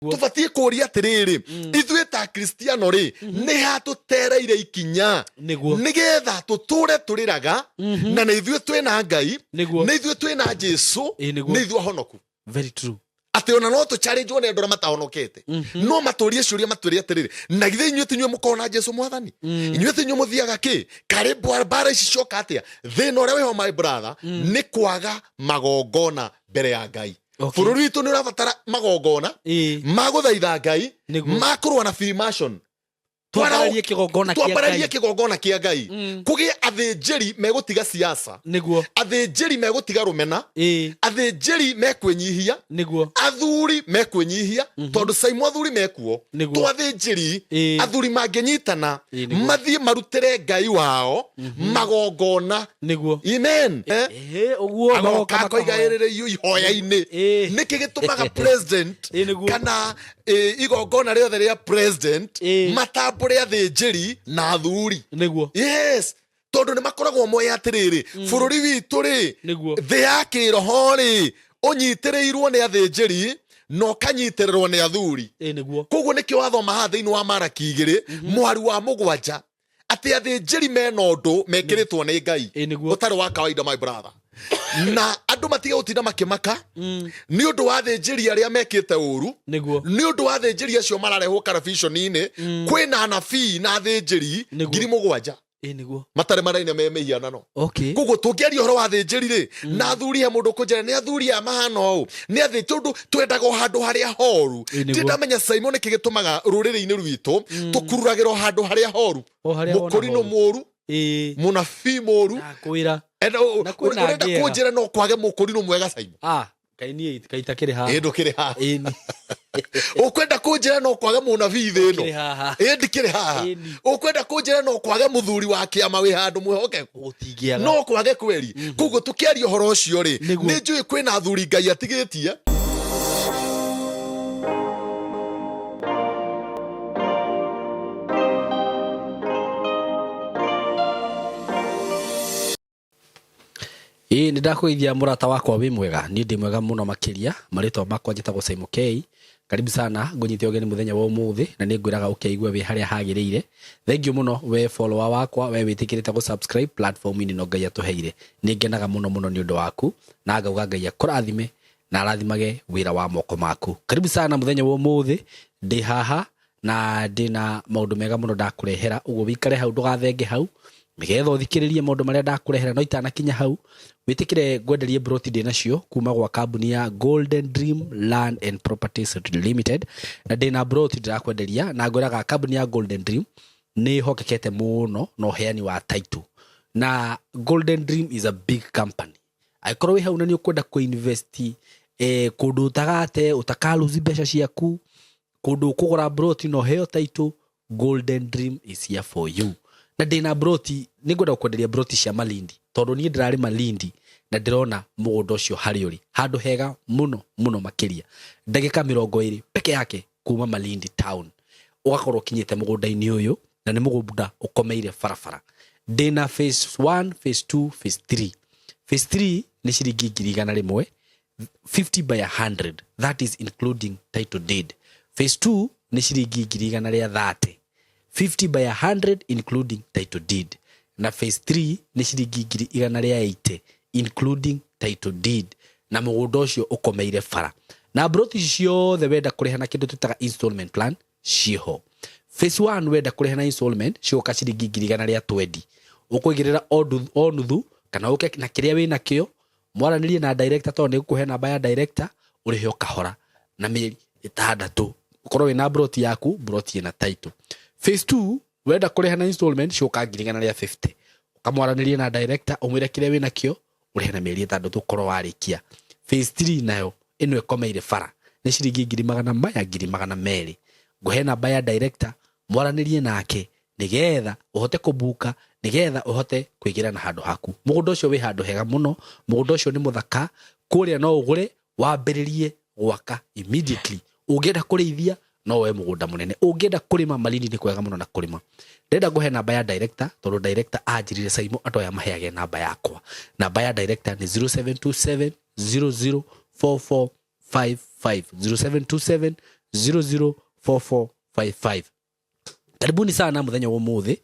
Tũbatiĩ kũũria atĩrĩrĩ, ithuĩ ta Kristiano rĩ, nĩ ha tũtereire ikinya nĩgetha tũtũre tũrĩraga na nĩ ithuĩ twĩna Ngai, nĩ ithuĩ twĩna Jesu, nĩ ithuĩ ahonoku? Very true. Atĩ ona no tũcharĩnjwo nĩ andũ arĩa matahonokete, no matũrie ciũria, matwĩre atĩrĩrĩ, na githĩ inyuĩ tinyuĩ mũkorwo na Jesu Mwathani? Inyuĩ tinyuĩ mũthiaga kĩ karĩ mbara ici cioka atĩa? Thĩna ũrĩa wĩho, my brother, nĩ kwaga magongona mbere ya Ngai. Bũrũri witũ nĩ ũrabatara magongona ma gũthaitha Ngai, ma kũrũa na Freemason. Twambararie kĩgongona kĩa Twambararie Ngai. kĩgongona kĩa Ngai. Kũgĩe athĩnjĩri megũtiga siasa, athĩnjĩri megũtiga rũmena, athĩnjĩri mekwĩnyihia, athuri mekwĩnyihia, tondũ Saimo athuri mekuo. Twathĩnjĩri, athuri mangĩnyitana, mathiĩ marutĩre Ngai wao magongona. Amen. Eh? Ĩhĩ, ũguo Agoka magoka akoiga makahoya. ĩrĩrĩ ihoya-inĩ. Nĩkĩ gĩtũmaga president kana igongona rĩothe rĩa president matambũre athĩnjĩri na athuri? Yes, tondũ nĩ makoragwo moĩ atĩrĩrĩ, bũrũri witũ rĩ, thĩ ya kĩroho rĩ, ũnyitĩrĩirwo nĩ athĩnjĩri na ũkanyitĩrĩrwo nĩ athuri. Koguo nĩkĩo wathoma haha thĩinĩ wa Maraki 2 mũhari wa 7 atĩ athĩnjĩri mena ũndũ mekĩrĩtwo nĩ Ngai ũtarĩ wa kawaida, my brother, na andũ matige gũtinda makĩmaka nĩ ũndũ wa athĩnjĩri arĩa mekĩte ũru, nĩ ũndũ wa athĩnjĩri acio mararehwo karabiconi-inĩ. Kwĩna anabii na athĩnjĩri 7,000 matarĩ maraina me mĩhianano. Koguo tũngĩaria ũhoro wa athĩnjĩri rĩ na athuri, he mũndũ ũkũnjĩra nĩ athuri aya mahana ũũ, nĩ athĩ, tondũ twendaga o handũ harĩa horu. Nĩguo. Ndamenya Simon nĩkĩ gĩtũmaga rũrĩrĩ-inĩ rwitũ tũkururagĩra o handũ harĩa horu. O harĩa wona Mũkũrinũ horu. mũru, mũnabii mũru. Ndakwĩra. Na kwĩna Ũrenda angĩ ega. kũnjĩra no kwage mũkũrinũ mwega, Simon? Ah, Ngai niĩ Ngai itakĩrĩ haha. Ĩ, ndũkĩrĩ haha. Ĩni. Ũkwenda kũnjĩra no kwage mũnabii thĩ ĩno? Ndũkĩrĩ haha. Ĩ, ndikĩrĩ haha. Ĩni. Ũkwenda kũnjĩra no kwage mũthuri wa kĩama wĩ handũ mwĩhokeku? Gũtingĩaga. No kwage kweri. Koguo tũkĩaria ũhoro ũcio rĩ, nĩ njũĩ kwĩna athuri Ngai atigĩtie. Ĩĩ nĩ ndakũgeithia mũrata wakwa, wĩ mwega? Niĩ ndĩ mwega mũno makĩria. Marĩtwa makwa njĩtagwo Simon K. Karibu sana, ngũnyite ũgeni mũthenya wa ũmũthĩ na nĩ ngwĩraga ũkeigue wĩ harĩa hagĩrĩire. Thengiũ mũno we follower wakwa, we wĩtĩkĩrĩte gũ subscribe platform-inĩ ĩno Ngai atũheire. Nĩ ngenaga mũno mũno nĩ ũndũ waku na ngauga Ngai akũrathime na arathimage wĩra wa moko maku. Karibu sana mũthenya wa ũmũthĩ, ndĩ haha na ndĩna maũndũ mega mũno ndakũrehera. Ũguo wĩikare hau, ndũgathenge hau, nĩgetha ũthikĩrĩrie maũndũ marĩa ndakũrehera. No itanakinya hau, wĩtĩkĩre ngwenderie mburoti ndĩ nacio kuma gwa kambuni ya Golden Dream Land and Properties Limited. Na ndĩna mburoti ndĩrakwenderia, na ngwĩraga kambuni ya Golden Dream nĩ ĩhokekete mũno na ũheani wa title. Na Golden Dream is a big company. Angĩkorwo wĩ hau na nĩ ũkwenda kũ-invest kũndũ ũtagate, ũtakaluzi mbeca ciaku, kũndũ ũkũgũra mburoti na ũheo title, Golden Dream is here for you. Na ndĩna mburoti, nĩ ngwenda gũkwenderia mburoti cia Malindi, tondũ niĩ ndĩrarĩ Malindi na ndĩrona mũgũnda ũcio harĩa ũrĩ, handũ hega mũno mũno makĩria. Ndagĩka 20 peke yake kuma Malindi town ũgakorwo ũkinyĩte mũgũnda-inĩ ũyũ, na nĩ mũgũnda ũkomeire barabara. Ndĩna phase 1, phase 2, phase 3. Phase 3 nĩ ciringi 100,000, 50 by 100, that is including title deed. Phase 2 nĩ ciringi 130,000, 50 by 100 including title deed. Na phase 3 nĩ ciringi 180,000 including title deed, na mũgũnda ũcio ũkomeire bara. Na mburoti ici ciothe wenda kũrĩha na kĩndũ twĩtaga installment plan, ciĩho. Phase 1 wenda kũrĩha na installment cigũka ciringi 120,000. Ũkũigĩrĩra o nuthu kana ũke na kĩrĩa wĩ nakĩo, mwaranĩrie na director, tondũ nĩ ngũkũhe namba ya director, ũrĩhe o kahora na mĩeri 6, ũkorwo wĩna mburoti yaku, mburoti ĩna title. Phase 2 wenda kũrĩha na installment cigũka 150,000. Ũkamwaranĩrie na director, ũmwĩre kĩrĩa wĩ nakĩo, ũrĩhe na mĩeri 6, ũkorwo warĩkia. Phase 3 nayo ĩno ĩkomeire bara nĩ ciringi ngiri magana maya 200,000. Ngũhe namba ya director, mwaranĩrie nake nĩgetha ũhote kũbuka, nĩgetha ũhote kwĩgĩra na handũ haku. Mũgũnda ũcio wĩ handũ hega mũno, mũgũnda ũcio nĩ mũthaka. Kũrĩa no ũgũre wambĩrĩrie gwaka immediately. Ũngĩenda kũrĩithia no woe mũgũnda mũnene, ũngĩenda kũrĩma, Malindi nĩ kwega mũno na kũrĩma. Ndĩrenda ngũhe namba ya director, tondũ director anjĩrire, "Saimo, andũ aya maheage namba yakwa." Namba ya director nĩ 0727 004455, 0727. 004455. Karibuni sana muthenya wa umuthi,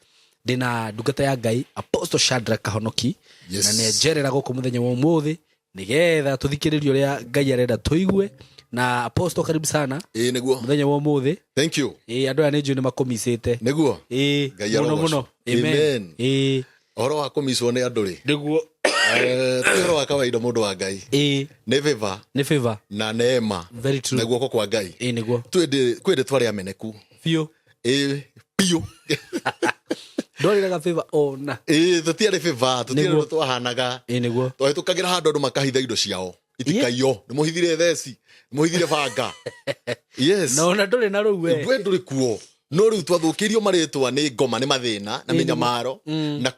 ndina ndungata ya Ngai Apostle Shadrack Kahonoki. Yes. Na nĩnjerera gũkũ mũthenya wa ũmũthĩ nĩgetha tũthikĩrĩrie ũrĩa Ngai arenda tũigue. Na Apostle, karibu sana. Ĩĩ nĩguo. Mũthenya wa ũmũthĩ. Thank you. Ĩĩ, andũ aya nĩ njũĩ nĩ makũmicĩte. Nĩguo. Ĩĩ. Ngai Mũno. arogocwo. Mũno, amen. Amen. Ĩĩ. Ũhoro wa kũmicwo nĩ andũ rĩ, Nĩguo. ti ũhoro wa kawaida, mũndũ wa Ngai. Nĩ favor. Nĩ favor. Na neema. Very true. Na guoko kwa Ngai. Ĩĩ nĩguo. Kwĩ ndĩ twarĩ ameneku. Biũ. Ĩĩ biũ. Ndwarĩraga favor ona. Ĩĩ, tũtiarĩ favor, tũtiarĩ Nĩguo. ũndũ twahanaga. Ĩĩ nĩguo. Twahĩtũkagĩra handũ andũ makahitha indo ciao itikaiyo, nĩ mũhithire theci, nĩ mũhithire banga, yes. Na ona ndũrĩ na rũu we. We ndũrĩ kuo, no rĩu twathũkĩirio marĩtwa nĩ ngoma, nĩ mathĩna na mĩnyamaro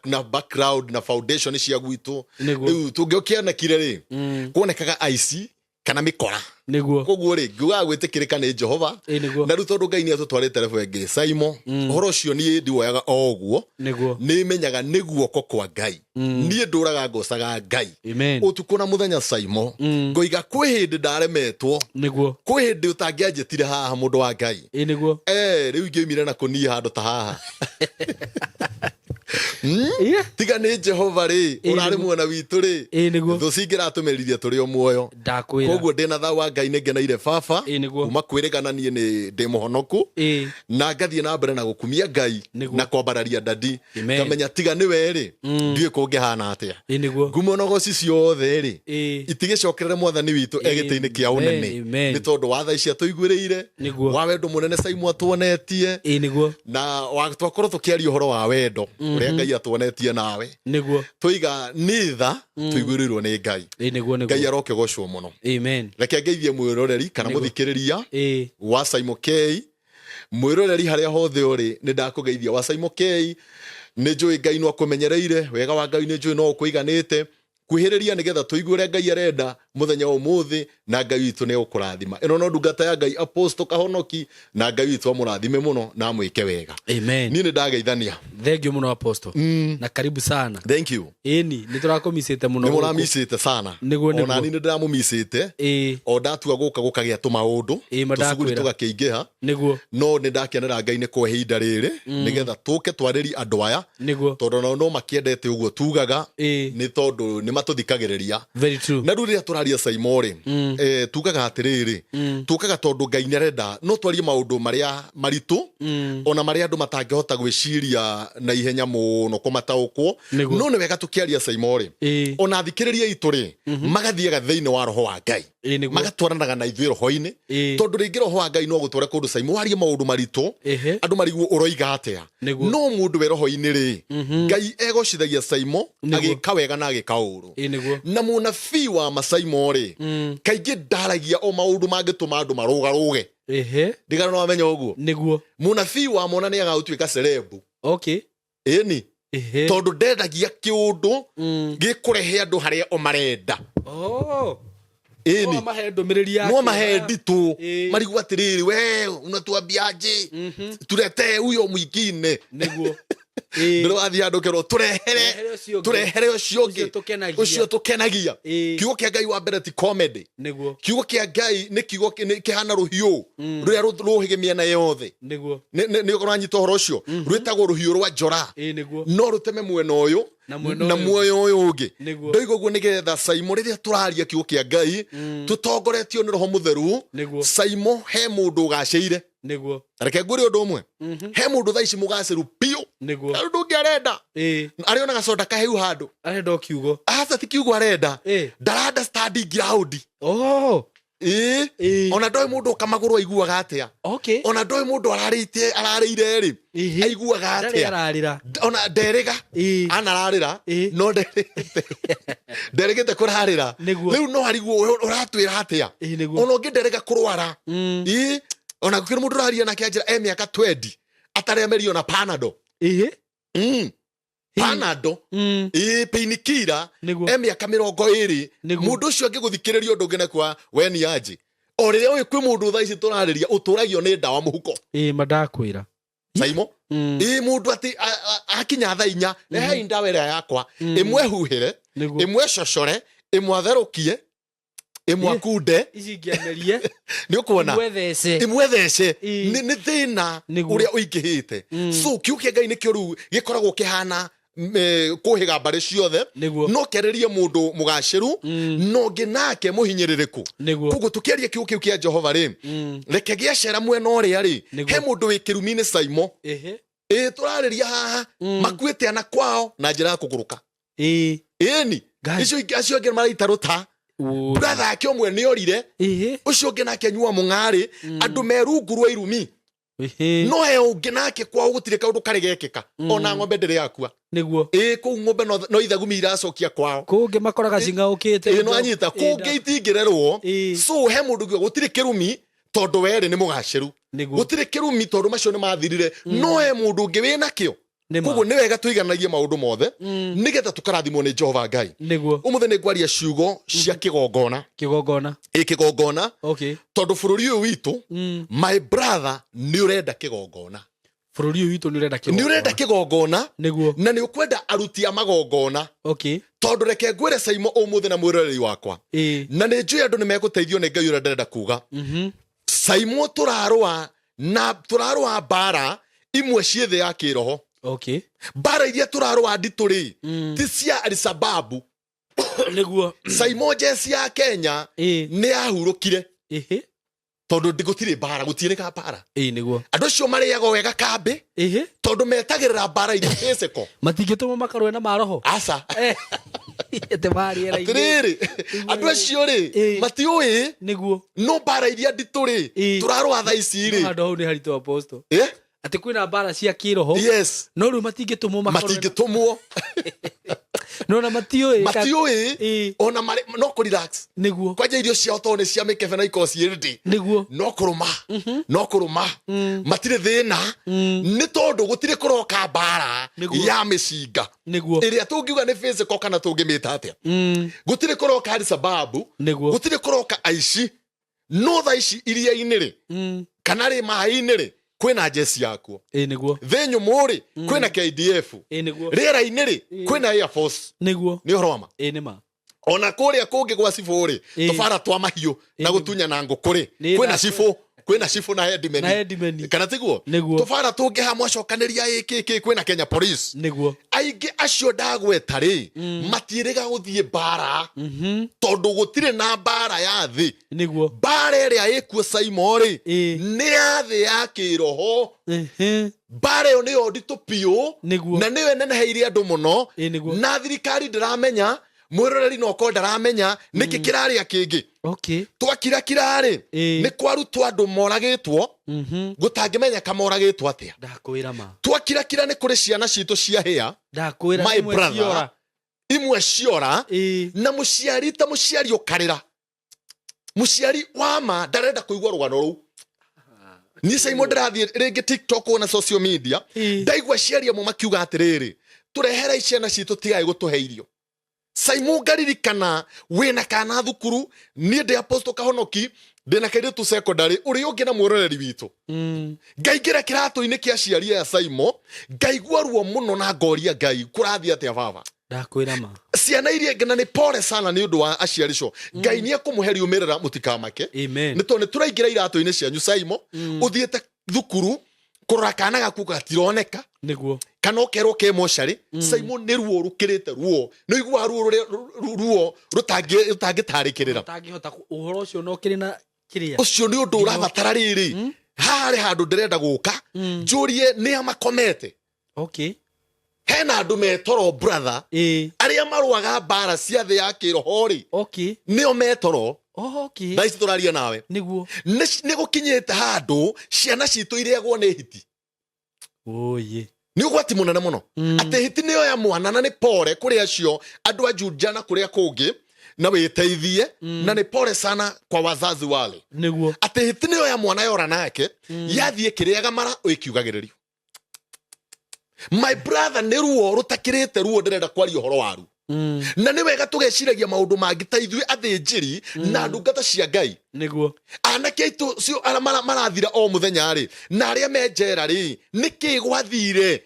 na background na foundation cia gwitũ. Rĩu tũngĩokĩonekire rĩ, kuonekaga aici kana mĩkora. Koguo rĩ, ngiugaga gwĩtĩkĩrĩka nĩ Jehova. Ĩĩ nĩguo. Na rĩu tondũ Ngai nĩ atũtwarĩte level ĩngĩ, Saimo, ũhoro ũcio niĩ ndiwoyaga o ũguo. Nĩ menyaga nĩ guoko kwa Ngai. Niĩ ndũraga ngocaga Ngai Amen. ũtukũ na mũthenya, Saimo. Ngoiga kwĩ hĩndĩ ndaremetwo, kwĩ hĩndĩ ũtangĩanjĩtire haha, mũndũ wa Ngai. Ĩĩ nĩguo. Rĩu ingĩoimire na kũniĩ handũ ta haha, Tiga nĩ Jehova rĩ, ũrarĩ mwena witũ rĩ, Ĩĩ nĩguo. thũ cingĩratũmeririe tũrĩ o muoyo. Ndakwĩra. Koguo ndĩna thayũ wa Ngai, nĩ ngeneire baba. Ĩĩ nĩguo. Kuma kwĩrĩgana niĩ nĩ ndĩ mũhonoku na ngathiĩ na mbere na gũkumia Ngai na kwambararia ndadi. Amen. Ngamenya tiga nĩwe rĩ, ndiũĩ kũngĩhana atĩa. Ĩĩ nĩguo. Ngumo na ũgoci ciothe rĩ, itigĩcokerere mwathani witũ e gĩtĩ-inĩ kĩa ũnene, Amen. nĩ tondũ wa tha ici atũiguĩrĩire, wa wendo mũnene Saimu atuonetie. Ĩĩ nĩguo. Na twakorwo tũkĩaria ũhoro wa wendo ũrĩa Ngai atuonetie nawe, tũiga nĩ tha tũiguĩrĩirwo nĩ Ngai. Ĩĩ nĩguo. Ngai Nĩguo. arokĩgocwo mũno. Amen. Reke ngeithie mwĩroreri kana mũthikĩrĩria wa Saimo K. Mwĩroreri harĩa hothe ũrĩ, nĩ ndakũgeithia wa Saimo K. Nĩ njũĩ Ngai no akũmenyereire wega wa Ngai, nĩ njũĩ no ũkũiganĩte. Kwĩhĩrĩria nĩgetha tũigue ũrĩa Ngai arenda mũthenya wa ũmũthĩ, na Ngai witũ nĩ egũkũrathima. Ĩno no ndungata ya Ngai Apostle Kahonoki, na Ngai witũ amũrathime mũno na amwĩke wega. Amen. Niĩ nĩ ndageithania. Thank you mũno, Apostle, na karibu sana. Thank you. Ĩni nĩ tũrakũmicĩte mũno Nĩ gũkũ. mũramicĩte sana. Nĩguo. Ona niĩ nĩ ndĩramũmicĩte. O ndatua gũka gũkagĩa tũmaũndũ, Ma tũcuguri ndakwĩra. tũgakĩingĩha. No nĩ ndakenera Ngai nĩ kwa ihinda rĩrĩ nĩgetha tũke twarĩrie andũ aya, tondũ nao no makĩendete ũguo tugaga, nĩ tondũ nĩ matũthikagĩrĩria. Very true. Na rĩu rĩrĩa tũraria, Saimo rĩ, tugaga atĩrĩrĩ, tukaga tondũ Ngai nĩ arenda no twarie maũndũ marĩa maritũ, ona marĩa andũ matangĩhota gwĩciria na ihenya mũno kũmataũkwo. No nĩ wega tũkĩaria, Saimo rĩ, ona athikĩrĩria itũ rĩ, magathiaga thĩinĩ wa roho wa Ngai, Ĩĩ nĩguo. magatwaranaga na ithuĩ roho-inĩ, tondũ rĩngĩ roho wa Ngai no gũtware kũndũ, Saimo, warie maũndũ maritũ, andũ marigwo ũroiga atĩa. No mũndũ we roho-inĩ rĩ, Ngai egocithagia, Saimo, agĩka wega na agĩka ũũru. Ĩĩ nĩguo. Na mũnabii wa macaimo rĩ, kaingĩ ndaragia o maũndũ mangĩtũma andũ marũgarũge. Ndigana no wamenya ũguo. Mũnabii wa mona nĩ agagũtuĩka cerebu. Ĩni, tondũ ndendagia kĩũndũ gĩkũrehe andũ harĩa o marenda. Ĩni. No mahe ndũmĩrĩri ya No mahe nditũ, marigwo atĩrĩrĩ, we unatuambiaje, tuletee huyo mwingine. Ndĩrĩ wathiĩ handũ ũkerwo tũrehere Tũrehere ũcio ũngĩ. Tũrehere ũcio ũngĩ. Ũcio tũkenagia. Ũcio tũkenagia. Kiugo kĩa Ngai wa mbere ti comedy. Kiugo kĩa Ngai nĩ kiugo kĩhana rũhiũ rũrĩa rũhĩge mĩena yothe. Nĩ ũranyita ũhoro ũcio, rwĩtagwo rũhiũ rwa njora. Ĩĩ nĩguo. No rũteme mwena ũyũ Na mwena na ũyũ. muoyo ũyũ ũngĩ. Ndoiga ũguo nĩgetha, Saimo, rĩrĩa tũraria kiugo kĩa Ngai tũtongoretio nĩ roho mũtheru, Saimo, he mũndũ ũgacĩire. Reke ngwĩre ũndũ ũmwe, he mũndũ thaa ici mũgacĩru biũ, ũndũ ũngĩ arenda, arĩona gacoda kaheu handũ. Arenda o kiugo. Aca, ti kiugo arenda. Ndaranda standing ground. Ĩĩ. Ona ndoĩ mũndũ ũkamagũrũ aiguaga atĩa. Ona ndoĩ mũndũ ararĩte ararĩire rĩ, aiguaga Ndarĩ atĩa. ararĩra. Ona nderĩga. Anararĩra, no nderĩgĩte, nderĩgĩte kũrarĩra. Rĩu no arigwo ũratwĩra atĩa. Ĩĩ nĩguo. Ona ũngĩ nderĩga kũrwara. Ĩĩ, ona gũkĩrĩ mũndũ ũraria nake anjĩra e mĩaka 20 atarĩ amerio na Panado. Panado. Ĩĩ, painkiller. E mĩaka 20. Mũndũ ũcio angĩgũthikĩrĩria ũndũ ũngĩ nakwa we ni anjĩ o rĩrĩa ũyũ kwĩ mũndũ thaa ici tũrarĩria ũtũragio nĩ ndawa mũhuko. Ĩĩ, ma ndakwĩra. Saimo, ĩĩ, mũndũ atĩ akinya thaa 4, rehei ndawa ĩrĩa yakwa, ĩmwe huhĩre, ĩmwe cocore, ĩmwe atherũkie. Ĩmwakunde. Ici ingĩamerie. Nĩ ũkuona. Imwethece. Imwethece. Nĩ thĩna ũrĩa ũingĩhĩte. So kiugo kĩa Ngai nĩkĩo rĩu gĩkoragwo kĩhana kũhĩga mbarĩ ciothe. No kĩarĩrie mũndũ mũgacĩru na ũngĩ nake mũhinyĩrĩrĩku. Koguo tũkĩaria kiugo kĩu kĩa Jehova rĩ, reke gĩacera mwena ũrĩa rĩ, he mũndũ wĩ kĩrumi-inĩ Saimo. Ĩ tũrarĩria haha makuĩte ana kwao na njĩra ya kũgũrũka. Ĩni. Icio ingĩ, acio angĩ maraita rũta. Brother yake ũmwe nĩ orire, ũcio ũngĩ nake anyua mũng'arĩ, andũ me rungu rwa irumi. No he ũngĩ nake kwao gũtirĩ kaũndũ karĩ gekĩka, ona ng'ombe ndĩrĩ yakua. Ĩ kũu ng'ombe no ithagumi iracokia kwao. Kũngĩ makoraga cing'aũkĩte. Ĩ no anyita kũngĩ itingĩrerwo. So he mũndũ ũngĩ gũtirĩ kĩrumi tondũ werĩ nĩ mũgacĩru. Gũtirĩ kĩrumi tondũ macio nĩ mathirire. No he mũndũ ũngĩ wĩ nakĩo. Koguo nĩ wega tũigananagie maũndũ mothe nĩgetha tũkarathimwo nĩ Jehova Ngai. Ũmũthĩ nĩ ngwaria ciugo cia kĩgongona. Kĩgongona. Ĩ kĩgongona. Tondũ bũrũri ũyũ witũ, my brother, nĩ ũrenda kĩgongona. Bũrũri ũyũ witũ nĩ ũrenda kĩgongona. Nĩ ũrenda kĩgongona. Na nĩ ũkwenda aruti a magongona. Tondũ reke ngwĩre Saimo ũmũthĩ na mwĩroreri wakwa. Na nĩ njũĩ andũ nĩ megũteithio nĩ Ngai ũrĩa ndĩrenda kuga. Saimo tũrarũa na tũrarũa mbara imwe ciĩ thĩ ya kĩroho. Mbara iria tũrarũa nditũ rĩ, ti cia Alisababu. Saimo njeci ya Kenya nĩ yahurũkire. Tondũ gũtirĩ mbara, gũtiĩrĩga mbara. Andũ acio marĩaga wega kambĩ, tondũ metagĩrĩra mbara iria physical. Matingĩtũmwo makarũe na maroho. Aca. Ate marĩera igĩ. Atĩrĩrĩ, andũ acio rĩ, matiũĩ. No mbara iria nditũ rĩ, tũrarũa thaa ici rĩ. No handũ hau nĩ haritũ apostle. Atĩ kwĩna mbara cia kĩroho. No rĩu matingĩtũmwo makarũe na- Matingĩtũmwo. No na matiũĩ. Matiũĩ. Ona marĩ, no kũ relax. Kwanja irio ciao tondũ nĩ cia mĩkebe na ikoragwo ciĩ ready. No kũrũma. No kũrũma. Matirĩ thĩna. Nĩ tondũ gũtirĩ kũroka mbara ya mĩcinga. Ĩrĩa tũngiuga nĩ physical kana tũngĩmĩta atĩa. Gũtirĩ kũroka Alisababu. Gũtirĩ kũroka aici. No thaa ici iria-inĩ rĩ, kana rĩ maĩ-inĩ rĩ, kwĩna njeci yakuo. Thĩ nyũmũ rĩ, kwĩna KDF. Rĩera-inĩ rĩ, kwĩna Air Force. Nĩ ũhoro wa ma. Nĩ ma. Ona kũrĩa kũngĩ gwa cibũ rĩ, tũbara twa mahiũ na gũtunyana ngũkũ rĩ, kwĩna cibũ, kwĩna cibũ na headman. Na headman. Kana tiguo? Tũbara tũngĩ ha mwacokanĩria ĩ kĩ kĩ, kwĩna Kenya Police. Aingĩ acio ndagweta rĩ, matiĩrĩga gũthiĩ mbara. Tondũ gũtirĩ na mbara ya thĩ. Mbara ĩrĩa ĩkuo Saimo rĩ, nĩ ya thĩ ya kĩroho. Mbara ĩyo nĩyo nditũ biũ. Na nĩyo ĩneneheire andũ mũno. Na thirikari ndĩramenya, mwĩroreri no okorwo ndaramenya nĩkĩ kĩrarĩa kĩngĩ. Twakirakira rĩ, nĩ kwarutwo andũ moragĩtwo, gũtangĩmenyeka moragĩtwo atĩa. Ndakwĩra ma. Twakirakira nĩ kũrĩ ciana citũ cia hĩa. Ndakwĩra My imwe brother, ciora. Imwe ciora. Na mũciari ta mũciari ũkarĩra. Mũciari wa ma ndarenda kũigua rũgano rũu. Niĩ Saimo ndĩrathiĩ rĩngĩ TikTok na social media, ndaigua aciari amwe makiuga atĩrĩrĩ, tũrehere ciana citũ tigae gũtũhe irio. Saimo ngaririkana wĩna kana thukuru, niĩ ndĩ Apostle Kahonoki, ndĩna kairĩtu secondary, ũrĩa ũngĩ na mwĩroreri witũ. Ngaingĩra kĩratũ-inĩ kĩa aciari aya Saimo, ngaigua ruo mũno na ngoria Ngai, kũrathiĩ atĩa baba? Ndakwĩra ma. Ciana iria ingĩ na nĩ pole sana nĩ ũndũ wa aciari cio. Ngai nĩ ekũmũhe riũmĩrĩra mũtikamake. Amen. Nĩ tondũ nĩ tũraingĩra iratũ-inĩ cianyu Saimo, ũthiĩte thukuru kũrora kana gaku gatironeka. Kana ũkerwo ke mocarĩ. Saimo nĩ ruo rũkĩrĩte ruo. Nĩ ũiguaga ruo rũrĩa ruo rũtangĩtarĩkĩrĩra. Ũtangĩhota ũhoro ũcio no kĩrĩ na kĩrĩa. Ũcio nĩ ũndũ ũrabatara rĩrĩ. Haha harĩ handũ ndĩrenda gũka. Njũrie nĩ a makomete. Hena andũ metoro brother. Arĩa marũaga mbara cia thĩ ya kĩroho rĩ. Nĩo metoro. Thaa ici tũraria nawe. Nĩ gũkinyĩte handũ ciana citũ irĩagwo nĩ hiti. Nĩ ũgwati mũnene mũno. Atĩ hiti nĩyo ya mwana na nĩ pore kũrĩ acio andũ a Juja na kũrĩa kũngĩ na wĩteithie, na nĩ pore sana kwa wazazi wale. Atĩ hiti nĩyo ya mwana yora nake, yathiĩ kĩrĩaga mara ĩkiugagĩrĩrio. My brother, nĩ ruo rũtakĩrĩte ruo ndĩrenda kwaria ũhoro waru. Na nĩ wega tũgeciragia maũndũ mangĩ ta ithuĩ athĩnjĩri na ndungata cia Ngai. Anake aitũ cio arĩa marathira o mũthenya rĩ, na arĩa me njera rĩ, nĩ kĩ gwathire?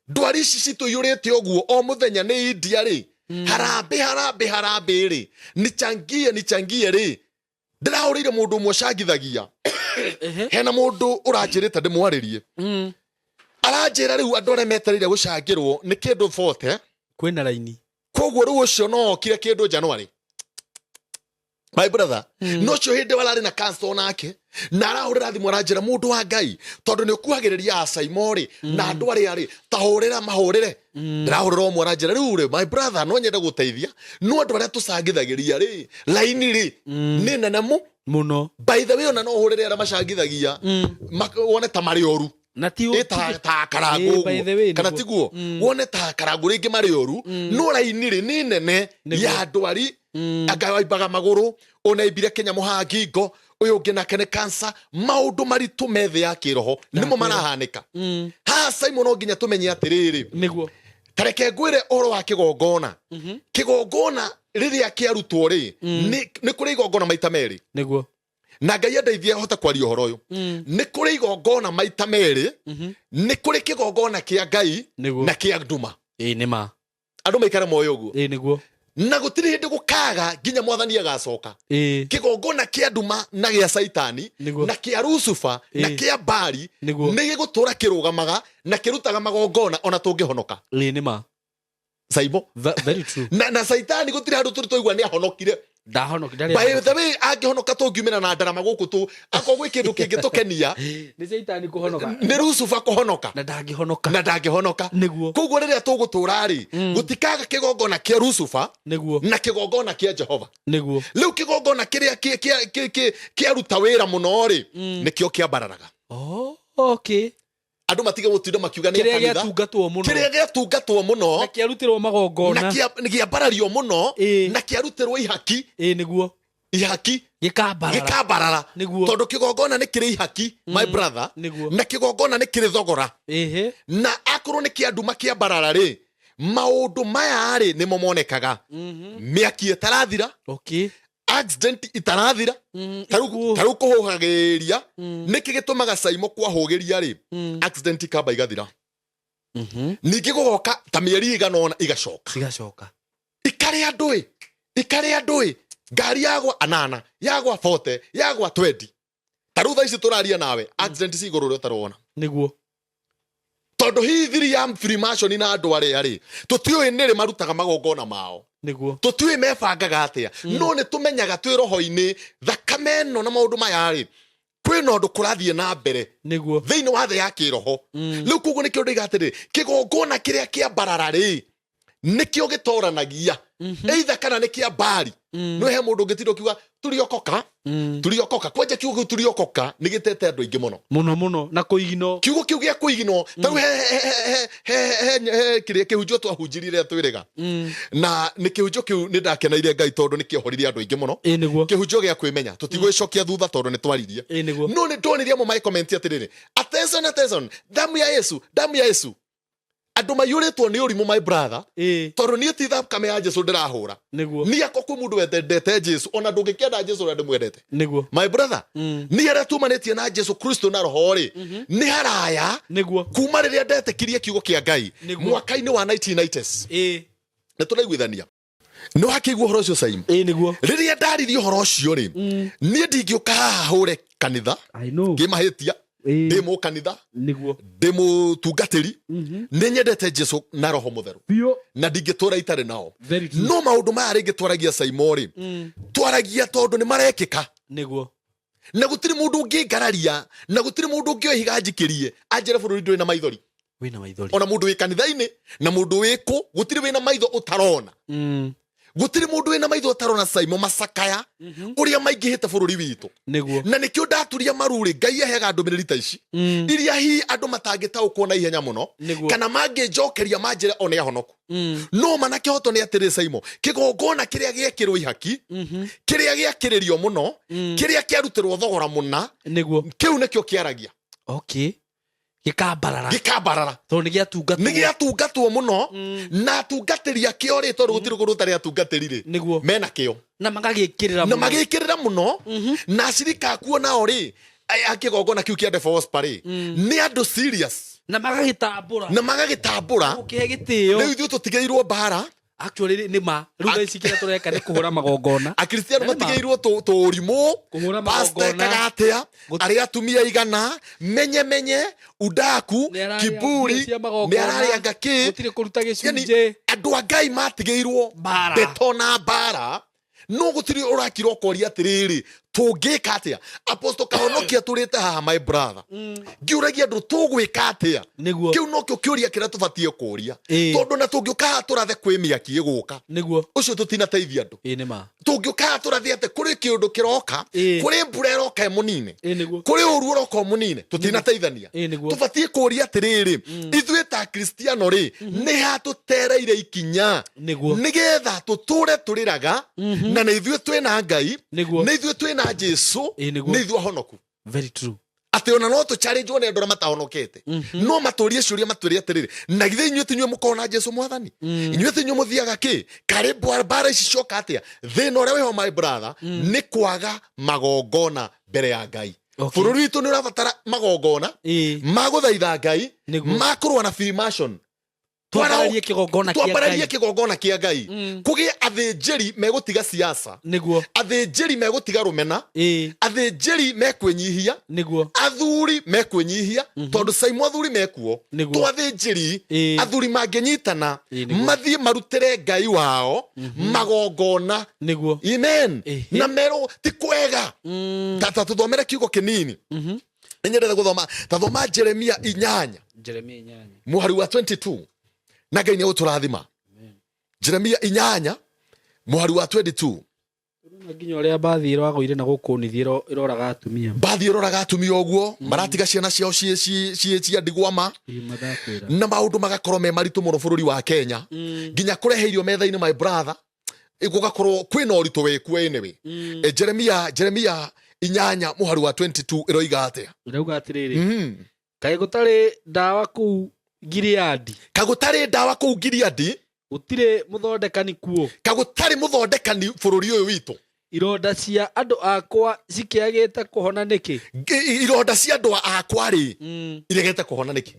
Ndwari ici citũiyũrĩte ũguo o mũthenya nĩ India rĩ. Harambĩ, harambĩ, harambĩ rĩ, nichangie, nichangie rĩ, ndĩrahũrĩire mũndũ ũmwe ũcangithagia. Hena mũndũ ũranjĩrĩte ndĩmwarĩrie. Aranjĩra rĩu andũ arĩa metereire gũcangĩrwo nĩ kĩndũ 40. Kwĩna raini. Koguo rĩu ũcio no okire kĩndũ January, my brother. No ũcio hĩndĩ ĩyo ararĩ na cancer onake, na arahũrĩra thimũ aranjĩra, mũndũ wa Ngai, tondũ nĩ ũkuhagĩrĩria acaimo rĩ na andũ arĩa rĩ, ta hũrĩra mahũrĩre. Ndĩrahũrĩra ũmwe, aranjĩra, rĩu rĩ, my brother, no nyende gũteithia, no andũ arĩa tũcangithagĩria rĩ, laini rĩ nĩ nene mu Mũno. By the way, ona no ũhũrĩre arĩa macangithagia, wone ta marĩ oru. Na ti ĩ ta karangũ. Ĩ, by the way, ũguo kana nĩguo. Tiguo, wone ta karangũ rĩngĩ marĩ oru, no raini rĩ nĩ nene ya ndwari. Anga waimbaga magũrũ, ũnaimbire kĩnyamũ haha ngingo, ũyũ ũngĩ nake nĩ cancer. Maũndũ maritũ me thĩ ya kĩroho nĩmo marahanĩka haha, Simon. No nginya tũmenye atĩrĩrĩ, Tareke ngwĩre ũhoro wa kĩgongona. Kĩgongona rĩrĩa kĩarutwo rĩ, nĩ kũrĩ igongona maita merĩ. Na Ngai andeithie hote kwaria ũhoro ũyũ. Nĩ kũrĩ igongona maita merĩ. Nĩ kũrĩ kĩgongona kĩa Ngai na kĩa nduma. Ĩ, nĩ ma. Andũ maikare moyo ũguo. Ĩ, nĩguo. Na gũtirĩ hĩndĩ gũkaga nginya Mwathani agacoka. Kĩgongona kĩa nduma na gĩa Caitani na kĩa Lucifer na kĩa Bari nĩ gĩgũtũra kĩrũgamaga na kĩrutaga magongona ona tũngĩhonoka. Ĩ, nĩ ma. Saibo. Very true. Na Caitani gũtirĩ handũ tũrĩ twaigua nĩ ahonokire. Ndahonoki ndarĩ. By the way, angĩhonoka tũngiumĩra na ndarama gũkũ tũ akorwo gwĩ kĩndũ kĩngĩtũkenia. Nĩ Caitani kũhonoka. Nĩ Lucifer kũhonoka. Na ndangĩhonoka. Na ndangĩhonoka. Koguo rĩrĩa tũgũtũra rĩ, gũtikaga kĩgongona kĩa Lucifer na kĩgongona kĩa Jehova. Rĩu kĩgongona kĩrĩa kĩaruta wĩra mũno rĩ, nĩkĩo kĩambararaga. Oh, okay. Andũ matige gũtinda makiuga nĩ kĩrĩa kanitha. Gĩatungatwo mũno. Kĩrĩa gĩatungatwo mũno. Na kĩarutĩrwo magongona. Na kĩambarario mũno. Na kĩarutĩrwo ihaki. Ĩ, nĩguo. Ihaki. Gĩkambarara. Gĩkambarara. Tondũ kĩgongona nĩ kĩrĩ ihaki, my brother. Na kĩgongona nĩ kĩrĩ thogora. Na akorwo nĩ kĩa nduma kĩambarara rĩ, maũndũ maya rĩ nĩmo monekaga: mĩaki ĩtarathira, accident itarathira. Tarĩu kũhũhagĩria, nĩkĩ gĩtũmaga Caimo kwahũgĩria rĩ, accident ikamba igathira, ningĩ gũgoka ta mĩeri ĩigana ũna igacoka. Cigacoka. Ikarĩa andũ ĩ, ikarĩa andũ ĩ, ngari yagwa anana, yagwa 40, yagwa 20. Ta rĩu thaa ici tũraria nawe, accident ci igũrũ ũrĩa ũtarona. Tondũ hihi thiri ya Freemason na andũ arĩa rĩ, tũtiũĩ nĩrĩ marutaga magongona mao. Tũtiũĩ mebangaga atĩa, no nĩ tũmenyaga twĩ roho-inĩ thakame ĩno na maũndũ maya rĩ, kwĩna ũndũ kũrathiĩ na mbere thĩinĩ wa thĩ ya kĩroho. Rĩu koguo nĩkĩo ndĩiga atĩrĩ, kĩgongona kĩrĩa kĩambarara rĩ, nĩkĩo gĩtoranagia either kana nĩ kĩa Mbari. No he mũndũ ũngĩtinda ũkiuga turiokoka, turiokoka. Kwanja kiugo kĩu turiokoka nĩ gĩtete andũ aingĩ mũno. Mũno mũno, na kũigino. Kiugo kĩu gĩa kũiginwo, tarĩu he kĩrĩa kĩhunjio twahunjirie rĩrĩa twĩrĩga, na nĩ kĩhunjio kĩu nĩ ndakeneire Ngai tondũ nĩ kĩohoririe andũ aingĩ mũno. Ĩ, nĩguo. Kĩhunjio gĩa kwĩmenya, tũtigwĩcokia thutha tondũ nĩ twaririe. Ĩ, nĩguo. No nĩ ndonire amwe magĩcomment atĩrĩrĩ, "Attention, attention, damu ya Yesu, damu ya Yesu." Andũ maiyũrĩtwo nĩ ũrimũ, my brother. Tondũ niĩ ti thakame ya Jesu ndĩrahũra. Niĩ akwa kwĩ mũndũ wendete Jesu, ona ndũngĩkĩenda Jesu ũrĩa ndĩmwendete. My brother, niĩ arĩa tumanĩtie na Jesu Kristo na roho rĩ, nĩ haraya. Kuma rĩrĩa ndetĩkirie kiugo kĩa Ngai mwaka-inĩ wa 1990s, nĩ tũraiguithania, nĩ wakĩigua ũhoro ũcio, Saimu? Ĩ, nĩguo. Rĩrĩa ndaririe ũhoro ũcio rĩ, niĩ ndingĩũka haha hũre kanitha. I know. Ngĩmahĩtia, ndĩ mũkanitha, ndĩ mũtungatĩri, nĩ nyendete Jesu na Roho Mũtheru na ndingĩtũra itarĩ nao. Very true. No maũndũ maya rĩngĩ twaragia, Saimo rĩ, twaragia tondũ nĩ marekĩka. Na gũtirĩ mũndũ ũngĩngararia, na gũtirĩ mũndũ ũngĩoya ihiga njikĩrie anjĩre bũrũri ndũrĩ na maithori. Wĩna maithori. Ona mũndũ wĩ kanitha-inĩ na mũndũ wĩ kũ, gũtirĩ wĩna maitho ũtarona. Gũtirĩ mũndũ wĩna maitho ũtarona, Saimo, macakaya ũrĩa maingĩhĩte bũrũri witũ. Na nĩkĩo ndaturia maru rĩ, Ngai aheaga ndũmĩrĩri ta ici iria hihi andũ matangĩtaũkwo na ihenya mũno kana mangĩnjokeria manjĩre o nĩ ahonoku. No mana kĩhoto nĩ atĩrĩ, Saimo, kĩgongona kĩrĩa gĩekĩrwo ihaki, kĩrĩa gĩakĩrĩrio mũno, kĩrĩa kĩarutĩrwo thogora mũna, kĩu nĩkĩo kĩaragia. Okay, gĩkambarara. Gĩkambarara. Tondũ nĩ gĩatungatwo. Nĩ gĩatungatwo mũno, na atungatĩri akĩo rĩ, tondũ gũtirĩ kũndũ ũtarĩ atungatĩri rĩ, mena kĩo. Na magagĩkĩrĩra na mũno. Magĩkĩrĩra mũno. Na acirika akuo nao rĩ, a kĩgongona kĩu kĩa Devil rĩ, nĩ andũ serious. Na magagĩtambũra. Na magagĩtambũra. Gũkĩhe gĩtĩo. Rĩu ithuĩ tũtigĩirwo mbara. Actually nĩ ma rĩu thaa ici kĩrĩa tũreka nĩ kũhũra magongona. Akristiano Na nĩ ma. matigĩirwo tũrimũ. Kũhũra Pastor magongona. ekaga atĩa, arĩa atumia igana, menye menye udaku, Nĩ ararĩa kiburi, mbia cia magongona. nĩ ararĩanga kĩ. Gũtirĩ kũruta Yani, gĩcunjĩ. andũ a Ngai matigĩirwo Mbara. ndeto na mbara, no gũtirĩ ũrakira ũkoria atĩrĩrĩ, tũngĩka atĩa? Apostle Kahonokia, tũrĩte haha, my brother, ngĩũragia andũ tũgwĩka atĩa. Nĩguo. Kĩu nokĩo kĩũria kĩrĩa tũbatiĩ kũria, tondũ na tũngĩũka haha tũrathe kwĩ mĩaki ĩgũka, ũcio tũtinateithia andũ. Ĩĩ nĩ ma. Tũngĩũka haha tũrathe atĩ kũrĩ kĩũndũ kĩroka, kũrĩ mbura ĩroka ĩmũnine, Ĩĩ nĩguo. Kũrĩ ũru ũroka ũmũnine, tũtinateithania. Ĩĩ nĩguo. Tũbatiĩ kũria atĩrĩrĩ, ithuĩ ta Kristiano rĩ, nĩ ha tũtereire ikinya nĩgetha tũtũre tũrĩraga na nĩ ithuĩ twĩna Ngai, nĩ ithuĩ twĩna Jesu, Ĩĩ nĩguo. nĩ ithuĩ ahonoku? Very true. Atĩ ona no tũcharĩnjwo nĩ andũ arĩa matahonokete, no matũrie ciũria, matwĩre atĩrĩrĩ, na githĩ inyuĩ tinyuĩ mũkorwo na Jesu Mwathani? Inyuĩ tinyuĩ mũthiaga kĩ karĩ mbara ici cioka atĩa? Thĩna ũrĩa wĩho, my brother, nĩ kwaga magongona mbere ya Ngai. Bũrũri witũ nĩ ũrabatara magongona ma gũthaitha Ngai, ma kũrũa na Freemason. Twambararie kĩgongona kĩa Twambararie Ngai. Kĩgongona kĩa Ngai, kũgĩe athĩnjĩri megũtiga siasa, athĩnjĩri megũtiga rũmena, athĩnjĩri mekwĩnyihia, athuri mekwĩnyihia, tondũ Saimo athuri mekuo, twathĩnjĩri, athuri mangĩnyitana, mathiĩ marutĩre Ngai wao magongona. Amen. Na merwo ti kwega. Ta tũthomere kiugo kĩnini. Nĩ nyendete gũthoma. Ta thoma Jeremia 8, Jeremia 8. Mũhari wa 22, na Ngai nĩ egũtũrathima. Jeremia 8 mũhari wa 22. Na nginya ũrĩa mbathi ĩragũire na gũkũ nithi ĩroraga atumia. Mbathi ĩroraga atumia ũguo, maratiga ciana ciao ciĩ cia ndigwama, Ĩĩ, mandakwĩra. Na maũndũ magakorwo me maritũ mũno bũrũri wa Kenya, nginya kũrehe irio metha-inĩ, my brother, gũgakorwo kwĩna ũritũ wĩkuo. Anyway, Jeremia 8 mũhari wa 22 ĩroiga atĩa? Ĩrauga atĩrĩrĩ, kaĩ gũtarĩ ndawa kũu Gileadi? Kagũtarĩ ndawa kũu Gileadi? Gũtirĩ mũthondekani kuo? Kagũtarĩ mũthondekani bũrũri ũyũ witũ? Ironda cia andũ akwa cikĩagĩte kũhona nĩkĩ? Ironda cia andũ akwa rĩ, iregete kũhona nĩkĩ?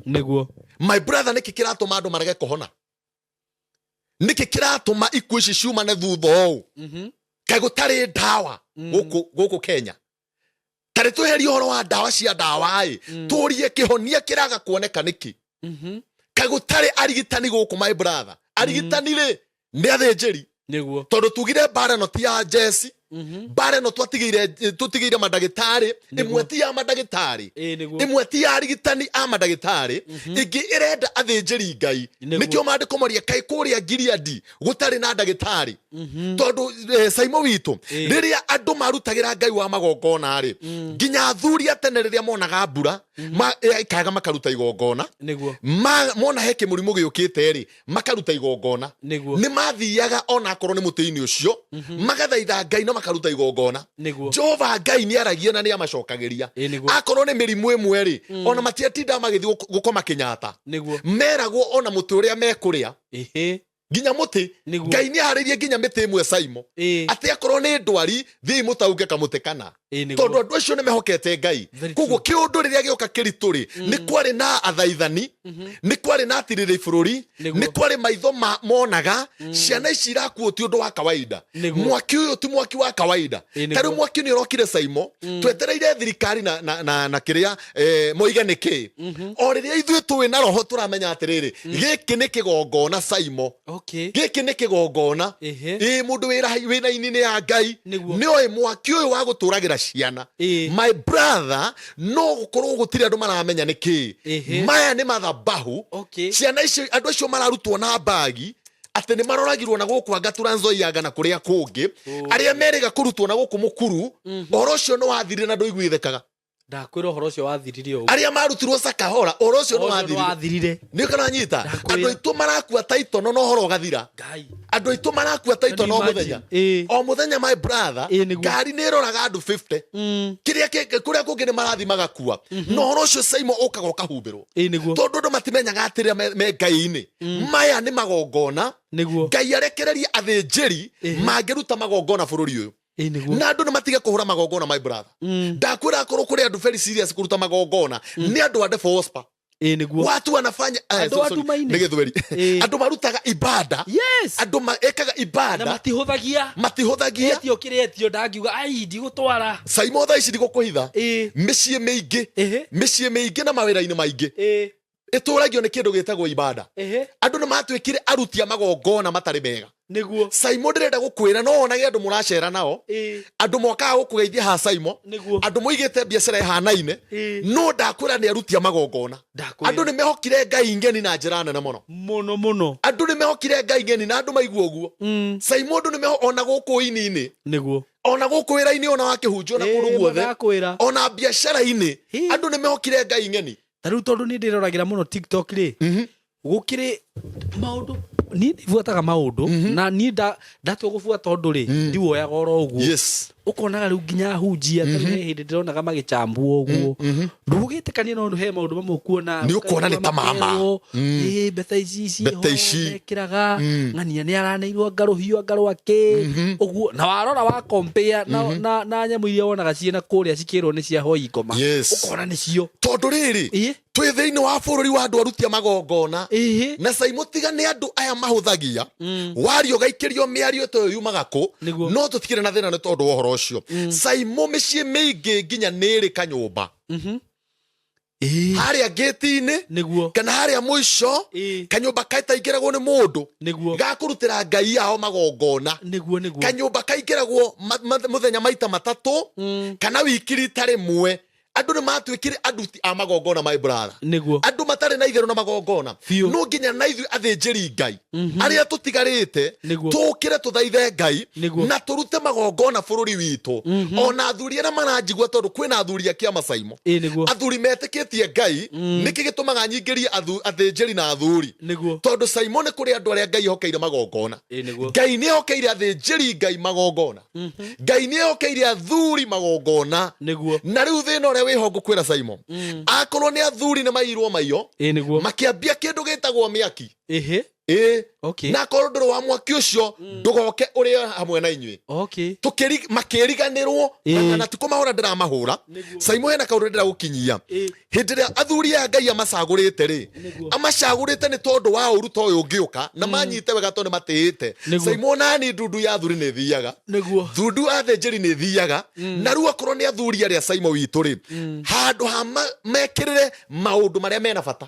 My brother, nĩkĩ kĩratũma andũ marege kũhona? Nĩkĩ kĩratũma ikuũ ici ciumane thutha ũũ? Kaĩ gũtarĩ ndawa gũkũ Kenya? Tarĩ tweherie ũhoro wa ndawa cia ndawa ĩ, tũrie kĩhonia kĩraga kuoneka nĩkĩ? Kaĩ gũtarĩ arigitani gũkũ, my brother? Arigitani rĩ, nĩ athĩnjĩri, tondũ tugire mbara ĩno ti ya jeci, mbara ĩno twatigĩire, tũtigĩire mandagĩtarĩ. Ĩmwe ti ya mandagĩtarĩ, ĩmwe ti ya arigitani a mandagĩtarĩ, ĩngĩ ĩrenda athĩnjĩri Ngai. Nĩkĩo maandĩko maria, kaĩ kũrĩa Gileadi gũtarĩ na ndagĩtarĩ? Tondũ Saimo witũ, rĩrĩa andũ marutagĩra Ngai wa magongona rĩ, nginya athuri a tene rĩrĩa monaga mbura ĩkaga makaruta igongona, mona he kĩmũrimũ gĩũkĩte rĩ, makaruta igongona. Nĩ mathiaga ona akorwo nĩ mũtĩ-inĩ ũcio, magathaitha Ngai na makaruta igongona. Jehova Ngai nĩ aragia na nĩ amacokagĩria. Ĩĩ nĩguo. Akorwo nĩ mĩrimũ ĩmwe rĩ, ona matiatindaga magĩthiĩ gũkoma Kĩnyata, meragwo ona mũtĩ ũrĩa mekũrĩa, nginya mũtĩ. Ngai nĩ aharĩirie nginya mĩtĩ ĩmwe, Saimo, atĩ akorwo nĩ ndwari, thiĩi mũtaunge kamũtĩ kana, tondũ andũ acio nĩ mehokete Ngai. Very Koguo kĩũndũ rĩrĩa gĩoka kĩritũ rĩ, nĩ kwarĩ na athaithani, nĩ kwarĩ na atirĩrĩ bũrũri, nĩ kwarĩ maitho monaga ciana ici irakuo ti ũndũ wa kawaida. Mwaki ũyũ ti mwaki wa kawaida. Ta rĩu mwaki nĩ ũrokire, Saimo, twetereire thirikari na kĩrĩa moige nĩ kĩ. O rĩrĩa ithuĩ tũĩ na roho tũramenya atĩrĩrĩ, gĩkĩ nĩ kĩgongona, Saimo. Gĩkĩ nĩ kĩgongona. Ĩ mũndũ wĩra inĩ ya Ngai nĩ oĩ mwaki ũyũ wa gũtũragĩra ciana. My brother, no gũkorwo gũtirĩ andũ maramenya nĩ kĩ. Maya nĩ mathabahu. Ciana icio, andũ acio mararutwo na mbagi atĩ nĩ maroragirwo na gũkũ anga Trans Nzoia na kũrĩa kũngĩ, arĩa merĩga kũrutwo na gũkũ mũkuru, ũhoro ũcio nĩ wathirire na ndũiguithĩkaga. Ndakwĩra ũhoro ũcio wathirire ũguo. Arĩa marutirwo Sakahora, ũhoro ũcio nĩ Ũhoro ũcio nĩ wathirire. Wathirire. Nĩ kananyita. Ndakwĩra. Andũ aitũ marakua ta itono na ũhoro ũgathira. Ngai. Andũ aitũ marakua ta Can you itono o imagine? mũthenya. O mũthenya, my brother, Ĩĩ, nĩguo. ngari nĩ ĩroraga andũ 50. Kĩrĩa kũrĩa kũngĩ nĩ marathi magakua, na ũhoro ũcio, Saimo, ũkaga ũkahumbĩrwo, Ĩĩ nĩguo. tondũ andũ matimenyaga atĩrĩa me Ngai-inĩ. Maya nĩ magongona. Ngai arekererie athĩnjĩri mangĩruta magongona bũrũri ũyũ, Ĩĩ nĩguo. Na andũ nĩ matige kũhũra magongona. My brother, ndakwĩra akorwo kũrĩ andũ very serious kũruta magongona, nĩ andũ a Devil Whisper. Ĩĩ nĩguo. Watu wanafanya Andũ sorry, sorry, atumaine. nĩ gĩthweri. Ĩĩ. Andũ marutaga ibada. Yes. Andũ ekaga Na ibada. matihũthagia. Matihũthagia. Etio kĩrĩa etio ndangiuga ai ndigũtwara. Saimo thaa ici ndigũkũhitha. Ĩĩ. Mĩciĩ mĩingĩ. Ĩhĩ. Mĩciĩ mĩingĩ na mawĩra-inĩ maingĩ. Ĩĩ. Ĩtũragio nĩ kĩndũ gĩtagwo ibada. Ĩhĩ. Andũ nĩ matuĩkire aruti a magongona matarĩ mega. Nĩguo. Saimo ndĩrenda gũkwĩra no wonage andũ mũracera nao. Ĩĩ. Andũ mokaga gũkũgeithia ha Saimo. Nĩguo. Andũ moigĩte biacara ĩhanaine. Ĩĩ. No ndakwĩra nĩ aruti a magongona. Ndakwĩra. Andũ nĩ mehokire ngai ngeni na njĩra nene mũno. Mũno mũno. Andũ nĩ mehokire ngai ngeni na andũ maigua ũguo. Saimo andũ nĩ meho ona gũkũ ini-inĩ. Nĩguo. Ona gũkũ wĩra-inĩ ona wakĩhunjia ona kũndũ Ĩĩ, guothe. ndakwĩra. Ona biacara-inĩ. Ĩĩ. Andũ nĩ mehokire ngai ngeni. Ta rĩu tondũ nĩ ndĩroragĩra mũno TikTok rĩ. Gũkĩrĩ maũndũ niĩ nĩbuataga maũndũ na niĩ ndatua gũbuata ũndũ rĩ ndiwoyaga oro ũguo. Yes. Ũkonaga rĩu nginya hunjia ta rĩu he hĩndĩ ndĩronaga magĩchambwo ũguo. Ndũgũgĩtĩkania no he maũndũ mamwe ũkuona. Nĩ ũkuona nĩ ta mama. Makerwo, ĩĩ mbete ici ciĩho Mbete ici. mekĩraga ng'ania nĩ araneirwo ngarũhio ngarwa kĩ ũguo na warora wa compare na nyamũ iria wonaga ciĩna kũrĩa cikĩrwo nĩ cia hoi ngoma. Yes. Ũkona nĩcio. Tondũ rĩrĩ Ĩĩ. twĩ thĩinĩ wa bũrũri wa andũ aruti a magongona. Ĩhĩ. Na Saimo tiga nĩ andũ aya mahũthagia. Wario gaikĩrio mĩario ta ĩyo yumaga kũ. Nĩguo. No tũtikĩrĩ na thĩna nĩ tondũ wa ũhoro ũcio. Saimo mĩciĩ mĩingĩ nginya nĩ ĩrĩ kanyũmba. Ĩĩ. Harĩa ngĩti-inĩ. Nĩguo. Kana harĩa mũico. Ĩĩ. Kanyũmba kataingĩragwo nĩ mũndũ. Nĩguo. Gakũrutĩra ngai yao magongona. Nĩguo nĩguo. Kanyũmba kaingĩragwo mũthenya maita matatũ. Kana wiki rita rĩmwe. Andũ nĩ matuĩkire aruti a magongona my brother. Nĩguo. Andũ matarĩ na itherũ na magongona. Biũ. No nginya na ithuĩ athĩnjĩri Ngai. Arĩa tũtigarĩte. Nĩguo. Tũkĩre tũthaithe Ngai. Nĩguo. Na tũrute magongona bũrũri witũ. Ona athuri arĩa maranjigua tondũ kwĩna athuri a kĩama Saimo. Ĩĩ nĩguo. Athuri metĩkĩtie Ngai. Nĩkĩ gĩtũmaga nyingĩrie athĩnjĩri na athuri. Nĩguo. Tondũ Saimo nĩ kũrĩ andũ arĩa Ngai ehokeire magongona. Ĩĩ nĩguo. Ngai nĩ ehokeire athĩnjĩri Ngai magongona. Ngai nĩ ehokeire athuri magongona. Nĩguo. Na rĩu thĩna ũrĩa wĩho ngũkwĩra Saimo. Akorwo nĩ athuri nĩ mairwo maiyo. Ĩĩ nĩguo. Makĩambia kĩndũ gĩtagwo mĩaki. Ĩhĩ. Ĩĩ. Okay. Na akorwo ndũrĩ wa mwaki ũcio ndũgoke ũrĩe hamwe na inyuĩ. Okay. Makĩriganĩrwo Ĩĩ. na ti kũmahũra ndĩramahũra. Saimo hena kaũndũ ndĩragũkinyia. Ĩĩ. Hĩndĩ ĩrĩa athuri aya Ngai amacagũrĩte rĩ, Nĩguo. amacagũrĩte nĩ tondũ wa ũru ta ũyũ ũngĩũka na manyite wega tondũ nĩ matĩĩte. Nĩguo. Saimo nani ndundu ya athuri nĩ ĩthiaga. Nĩguo. Ndundu ya athĩnjĩri nĩ ĩthiaga. Na rĩu akorwo nĩ athuri arĩa Saimo witũ rĩ, handũ ha mekĩrĩre maũndũ marĩa mena bata.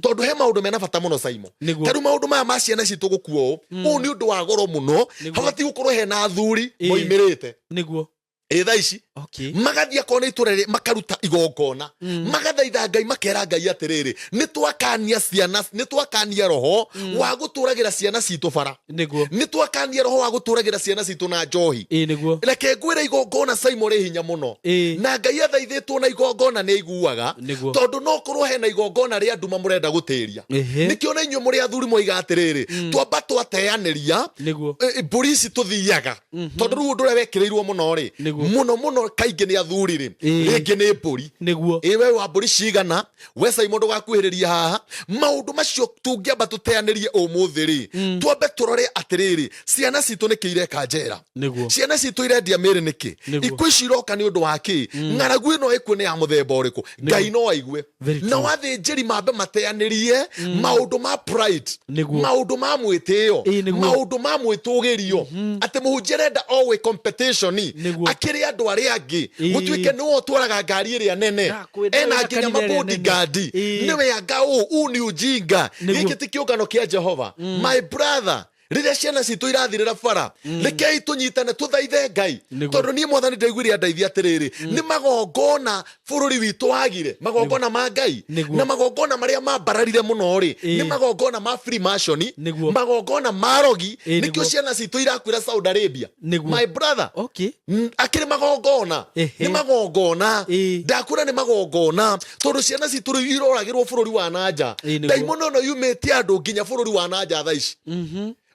Tondũ he maũndũ mena bata mũno Saimo. Nĩguo. Ta rĩu maũndũ maya ma ciana citũ gũkua ũũ, ũũ nĩ ũndũ wa goro mũno. Habatiĩ gũkorwo hena athuri Ĩĩ. moimĩrĩte. Nĩguo. Ĩ thaa ici. Okay. Magathiĩ akorwo nĩ itũra rĩrĩ, makaruta igongona. Magathaitha Ngai, makera Ngai atĩrĩrĩ, nĩ twakania ciana, nĩ twakania roho wa gũtũragĩra ciana citũ bara. Nĩguo. Nĩ twakania roho wa gũtũragĩra ciana citũ na njohi. Ĩĩ nĩguo. Reke ngwĩre igongona Saimo rĩ hinya mũno. Ĩĩ. Na Ngai athaithĩtwo na igongona nĩ aiguaga. Nĩguo. Tondũ no korwo hena igongona rĩa nduma mũrenda gũtĩria. Ĩhĩ. Nĩkĩo na inyuĩ mũrĩ athuri moiga atĩrĩrĩ, twamba twateanĩria, Nĩguo. Mbũri ici tũthiaga. Tondũ rĩu ũndũ ũrĩa wekĩrĩirwo mũno rĩ, Nĩguo. mũno mũno kaingĩ nĩ athuri rĩ, Ĩĩ. rĩngĩ nĩ mbũri. Nĩguo. Ĩ we wa mbũri cigana, we Saimo ndũgakuhĩrĩria haha. Maũndũ macio tũngĩamba tũteanĩrie ũmũthĩ rĩ, twambe tũrore atĩrĩrĩ, ciana citũ nĩkĩ ireka njera? Nĩguo. Ciana citũ irendia mĩĩrĩ nĩkĩ? Nĩguo. Ikuũ ici iroka nĩ ũndũ wa kĩ? Ng'aragu ĩno ĩkuo nĩ ya mũthemba ũrĩkũ? Ngai no aigue. Very true. Nao athĩnjĩri mambe mateanĩrie maũndũ ma pride, Nĩguo. maũndũ ma mwĩtĩo, Ĩĩ, nĩguo. maũndũ ma mwĩtũgĩrio, atĩ mũhunjia arenda o gwĩ competition Nĩguo. akĩrĩ andũ arĩa angĩ, Ĩĩ. gũtuĩke nĩwe ũtwaraga ngari ĩrĩa nene, Ndakwĩra ena wĩna nginya kanitha ĩrĩa nene. mabodyguard, Ĩĩ. nĩwe anga ũũ, ũũ nĩ ujinga. Nĩguo. Gĩkĩ ti kĩũngano kĩa Jehova. My brother, rĩrĩa ciana citũ irathirĩra bara, rekei tũnyitane tũthaithe Ngai. Nĩguo. Tondũ niĩ mwathani ndaiguire andeithia atĩrĩrĩ, nĩ magongona bũrũri witũ wagire, magongona ma Ngai. Nĩguo. Na magongona marĩa mambararire mũno rĩ, Ĩĩ. nĩ magongona ma Freemason, Nĩguo. magongona ma rogi, Ĩĩ, nĩkĩo nĩguo. ciana citũ irakuĩra Saudi Arabia. Nĩguo. My brother, Okay. akĩrĩ magongona. Ehe. Nĩ magongona. Ĩĩ. Ndakwĩra nĩ magongona tondũ ciana citũ rĩu iroragĩrwo bũrũri wa nanja. Ĩĩ, nĩguo. Ndaimono ĩno yumĩtie andũ nginya bũrũri wa nanja thaa ici.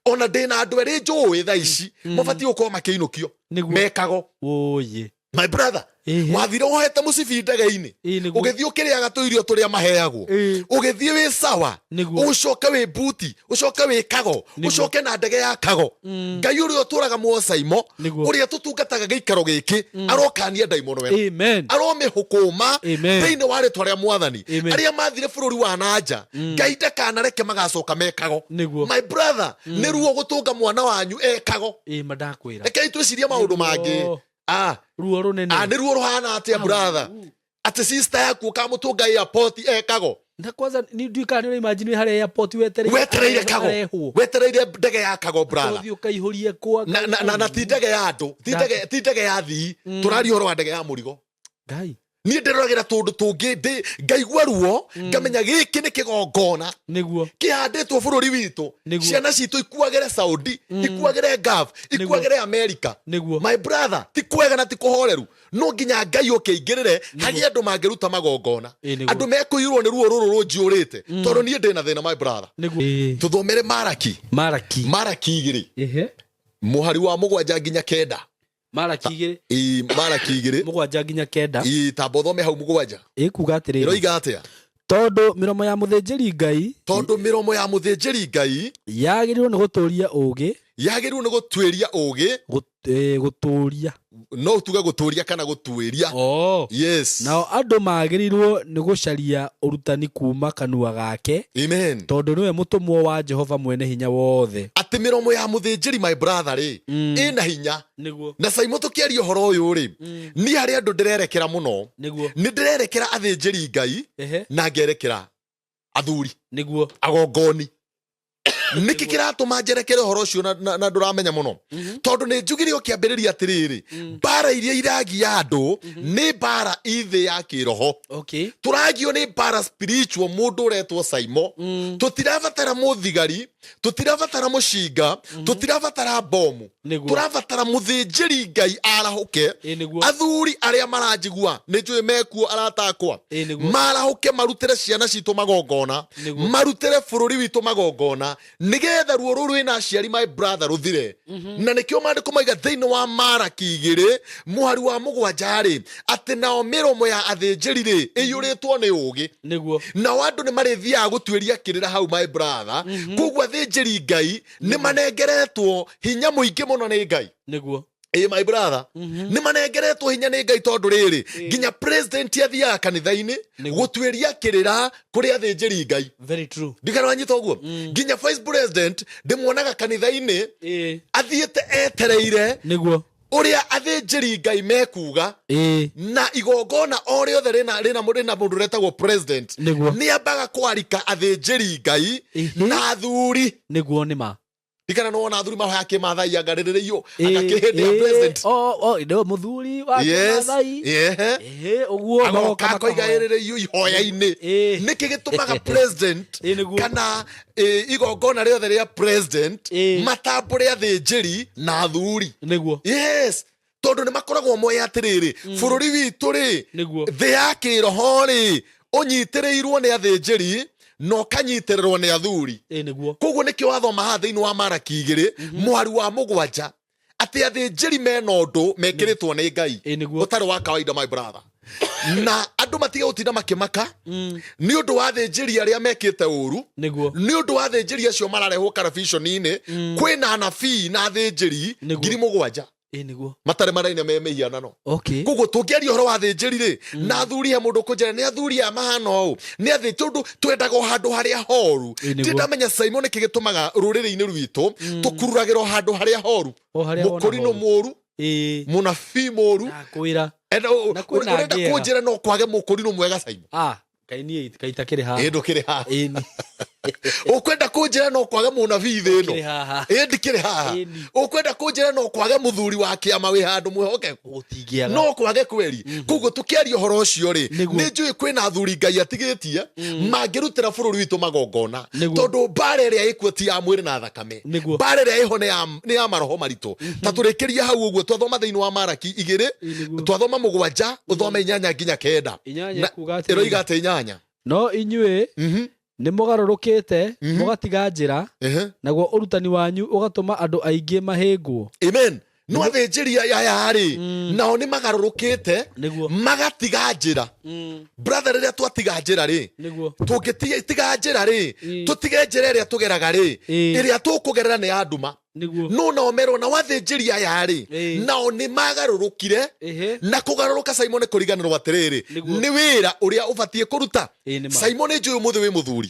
Ona ndĩna andũ erĩ njũĩ thaa ici mabatiĩ gũkorwo makĩinũkio. Nĩguo. Mekago. Ũyĩ. My brother, wathire wohete mũcibi ndege-inĩ, Ĩĩ, nĩguo. ũgĩthiĩ ũkĩrĩaga tũirio tũrĩa maheagwo, ũgĩthiĩ wĩ sawa, Nĩguo. ũcoke wĩ buti, ũcoke wĩ kago, ũcoke na ndege ya kago. Ngai ũrĩa ũtũraga muoyo, Saimo, ũrĩa tũtungataga gĩikaro gĩkĩ, arokania ndaimono ĩno, Amen. aromĩhũkũma Amen. thĩinĩ wa rĩtwa rĩa Mwathani. Amen. Arĩa mathire bũrũri wa nanja, Ngai ndakanareke magacoka mekago. My brother, nĩ ruo gũtũnga mwana wanyu ekago. Ĩĩ, ma ndakwĩra. Rekei twĩcirie maũndũ mangĩ. Ruo rũnene. Nĩ ruo rũhana atĩa, brother, atĩ sister yaku ũkamũtũnga airport ekago? Na kwanza ni ndiũĩ kana nĩ ũraimagine wĩ harĩa airport wetereire Wetereire kago. arehwo. Wetereire ndege ya kago, brother. Ũthiĩ ũkaihũrie kwa Na ti ndege ya andũ, ti ndege ya thii, tũraria ũhoro wa ndege ya mũrigo. Ngai. Niĩ ndĩroragĩra tũndũ tũngĩ, ndĩ ngaigua ruo, ngamenya gĩkĩ nĩ kĩgongona kĩhandĩtwo bũrũri witũ. Ciana citũ ikuagĩre Saudi, ikuagĩre Gulf, ikuagĩre America. My brother, ti kwega na ti kũhoreru. No nginya Ngai ũkĩingĩrĩre hagĩe andũ mangĩruta magongona, andũ mekũiyũrwo nĩ ruo rũrũ rũnjiyũrĩte, tondũ niĩ ndĩ na thĩna, my brother. Tũthomere Maraki. Maraki. Maraki 2, mũhari wa 7 nginya 9. Maraki 2. Ĩ, Maraki 2. 7 nginya 9. Ĩ, tamba ũthome hau 7. Ĩkuga atĩrĩrĩ. Ĩroiga atĩa? Tondũ mĩromo ya mũthĩnjĩri Ngai Tondũ mĩromo ya mũthĩnjĩri Ngai yagĩrĩirwo nĩ gũtũũria ũũgĩ. Yagĩrĩirwo nĩ gũtuĩria ũũgĩ. Gũtũũria. No tuge gũtũũria kana gũtuĩria. Oh. Yes. Nao andũ magĩrĩirwo nĩ gũcaria ũrutani kuma kanua gake, Amen. tondũ nĩwe mũtũmwo wa Jehova mwene hinya wothe. Atĩ mĩromo ya mũthĩnjĩri, my brother, rĩ, ĩna hinya. Na Caimo, tũkĩaria ũhoro ũyũ rĩ, niĩ harĩ andũ ndĩrerekera mũno. Nĩ ndĩrerekera athĩnjĩri Ngai na ngerekera athuri, agongoni. Nĩkĩ kĩratũma njerekere ũhoro ũcio na ndũramenya mũno? Tondũ nĩ njugire o kĩambĩrĩria atĩrĩrĩ, mbara iria iragia andũ nĩ mbara ithĩ ya kĩroho. Tũragio nĩ mbara spiritual. Mũndũ ũretwo Saimo, tũtirabatara mũthigari, tũtirabatara mũcinga, tũtirabatara bomu. Tũrabatara mũthĩnjĩri Ngai arahũke. Ĩ, nĩguo. Athuri arĩa maranjigua, nĩ njũĩ mekuo, aratakwa, Ĩ, nĩguo. marahũke, marutĩre ciana citũ magongona, marutĩre bũrũri witũ magongona, nĩgetha ruo rũrũ rwĩna aciari, my brother, rũthire. Na nĩkĩo maandĩko maiga thĩinĩ wa Maraki 2 mũhari wa 7 rĩ, atĩ nao mĩromo ya athĩnjĩri rĩ, ĩiyũrĩtwo nĩ ũũgĩ. Nao andũ nĩ marĩthiaga gũtuĩria kĩrĩra hau, my brother. Koguo athĩnjĩri Ngai nĩ manengeretwo hinya mũingĩ mũno nĩ Ngai. Ĩ, my brother, nĩ manengeretwo hinya nĩ Ngai, tondũ rĩrĩ, nginya president athiaga kanitha-inĩ gũtuĩria kĩrĩra kũrĩ athĩnjĩri Ngai. Very true. Ndikana wanyita ũguo? Nginya vice president ndĩmuonaga kanitha-inĩ athiĩte etereire ũrĩa athĩnjĩri Ngai mekuga. Na igongona o rĩothe rĩna mũndũ ũretagwo president, nĩ ambaga kwarika athĩnjĩri Ngai na athuri. Nĩguo, nĩ ma. Ndikana nĩwona athuri mahoya kĩmathai anga rĩrĩrĩiyo anga kĩhĩndĩ ya president? O mũthuri wa Kĩmathai. Ũguo agoka magoka akoiga makahoya. ĩrĩrĩiyo ihoya-inĩ. Nĩkĩ gĩtũmaga president Ĩ, nĩguo. kana igongona rĩothe rĩa president matambũre athĩnjĩri na athuri? Yes, tondũ nĩ makoragwo moĩ atĩrĩrĩ, bũrũri witũ rĩ, thĩ ya kĩroho rĩ, ũnyitĩrĩirwo nĩ athĩnjĩri na ũkanyitĩrĩrwo nĩ athuri. Ĩ, nĩguo. Koguo nĩkĩo wathoma haha thĩinĩ wa Maraki 2 mũhari wa 7 atĩ athĩnjĩri mena ũndũ mekĩrĩtwo nĩ Ngai Ĩ, nĩguo. ũtarĩ wa kawaida, my brother. Na andũ matige gũtinda makĩmaka nĩ ũndũ wa athĩnjĩri arĩa mekĩte ũru, nĩ ũndũ wa athĩnjĩri acio mararehwo karabiconi-inĩ. Kwĩna anabii na athĩnjĩri 7,000 Ĩ, nĩguo. matarĩ maraina me mĩhianano. Koguo tũngĩaria ũhoro wa athĩnjĩri rĩ na athuri, he mũndũ ũkũnjĩra nĩ athuri aya mahana ũũ, nĩ athĩ, tondũ twendaga o handũ harĩa horu. Ĩ, nĩguo. Ndirĩ ndamenya, Simon, nĩkĩ gĩtũmaga rũrĩrĩ-inĩ rwitũ tũkururagĩra o handũ harĩa horu. O harĩa wona Mũkũrinũ horu. mũru, mũnabii mũru. Ndakwĩra. Na kwĩna Ũrenda angĩ ega. kũnjĩra no kwage mũkũrinũ mwega, Simon? Ah, kaĩ niĩ kaĩ itakĩrĩ haha. Ĩ, ndũkĩrĩ haha. Ĩ, ni- Ũkwenda kũnjĩra no kwage mũnabii thĩ ĩno? Ndũkĩrĩ haha. Ĩ, ndikĩrĩ haha. Ĩni. Ũkwenda kũnjĩra no kwage mũthuri wa kĩama wĩ handũ mwĩhokeku? Gũtingĩaga. No kwage kweri. Koguo tũkĩaria ũhoro ũcio rĩ, nĩ njũĩ kwĩna athuri Ngai atigĩtie mangĩrutĩra bũrũri witũ magongona, tondũ mbara ĩrĩa ĩkuo ti ya mwĩrĩ na thakame. Mbara ĩrĩa ĩho nĩ ya maroho maritũ. Ta tũrĩkĩrie hau ũguo twathoma thĩinĩ wa Maraki 2. Twathoma 7, ũthome 8 nginya 9. 8 Na- ĩkuga atĩrĩrĩ. Ĩroiga atĩ 8. No inyuĩ nĩ mũgarũrũkĩte mũgatiga njĩra, naguo ũrutani wanyu ũgatũma andũ aingĩ mahĩngwo. Amen. No athĩnjĩri aya rĩ, nao nĩ magarũrũkĩte, magatiga njĩra. Brother, rĩrĩa twatiga njĩra rĩ, tũngĩtiga njĩra rĩ, tũtige njĩra ĩrĩa tũgeraga rĩ, ĩrĩa tũkũgerera nĩ ya nduma. No nao merwo nao athĩnjĩri aya rĩ, nao nĩ magarũrũkire. Na kũgarũrũka, Simon, kũriganĩrwo atĩrĩrĩ, nĩ wĩra ũrĩa ũbatiĩ kũruta. Ĩĩ, nĩ ma. Simon, njũĩ ũmũthĩ wĩ mũthuri,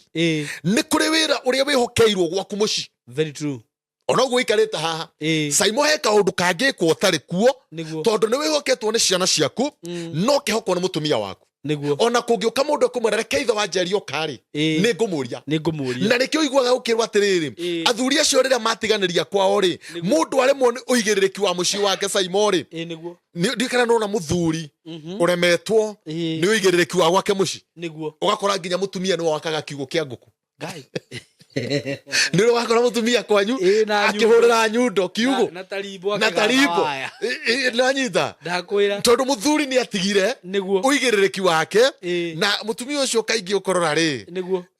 nĩ kũrĩ wĩra ũrĩa wĩhokeirwo gwaku mũciĩ. Very true. Ona ũguo ũikarĩte haha, Simon, he kaũndũ kangĩkwo ũtarĩ kuo, tondũ nĩ wĩhoketwo nĩ ciana ciaku, no kĩhokwo nĩ mũtumia waku. Ona kũngĩũka mũndũ ekũmwĩra, "Reke ithe wa Njeri oka rĩ, nĩ ngũmũria." Nĩ ngũmũria. Na nĩkĩo ũiguaga gũkĩrwo atĩrĩrĩ, athuri acio rĩrĩa matiganĩria kwao rĩ, mũndũ aremwo nĩ ũigĩrĩrĩki wa mũciĩ wake, Simon rĩ, Ĩĩ, nĩguo. Ndiũĩ kana nĩwona mũthuri ũremetwo nĩ ũigĩrĩrĩki wa gwake mũciĩ, ũgakora nginya mũtumia nĩwe wakaga kiugũ kĩa ngũkũ. Ngai. Nĩ ũrĩ wakora mũtumia kwanyu Ĩĩ, na nyundo. akĩhũrĩra nyundo kiugũ? Na tarimbo. Na akĩgatha tarimbo. waya. Nanyita. Ndakwĩra. Tondũ mũthuri nĩ atigire ũigĩrĩrĩki wake, na mũtumia ũcio kaingĩ ũkorora rĩ,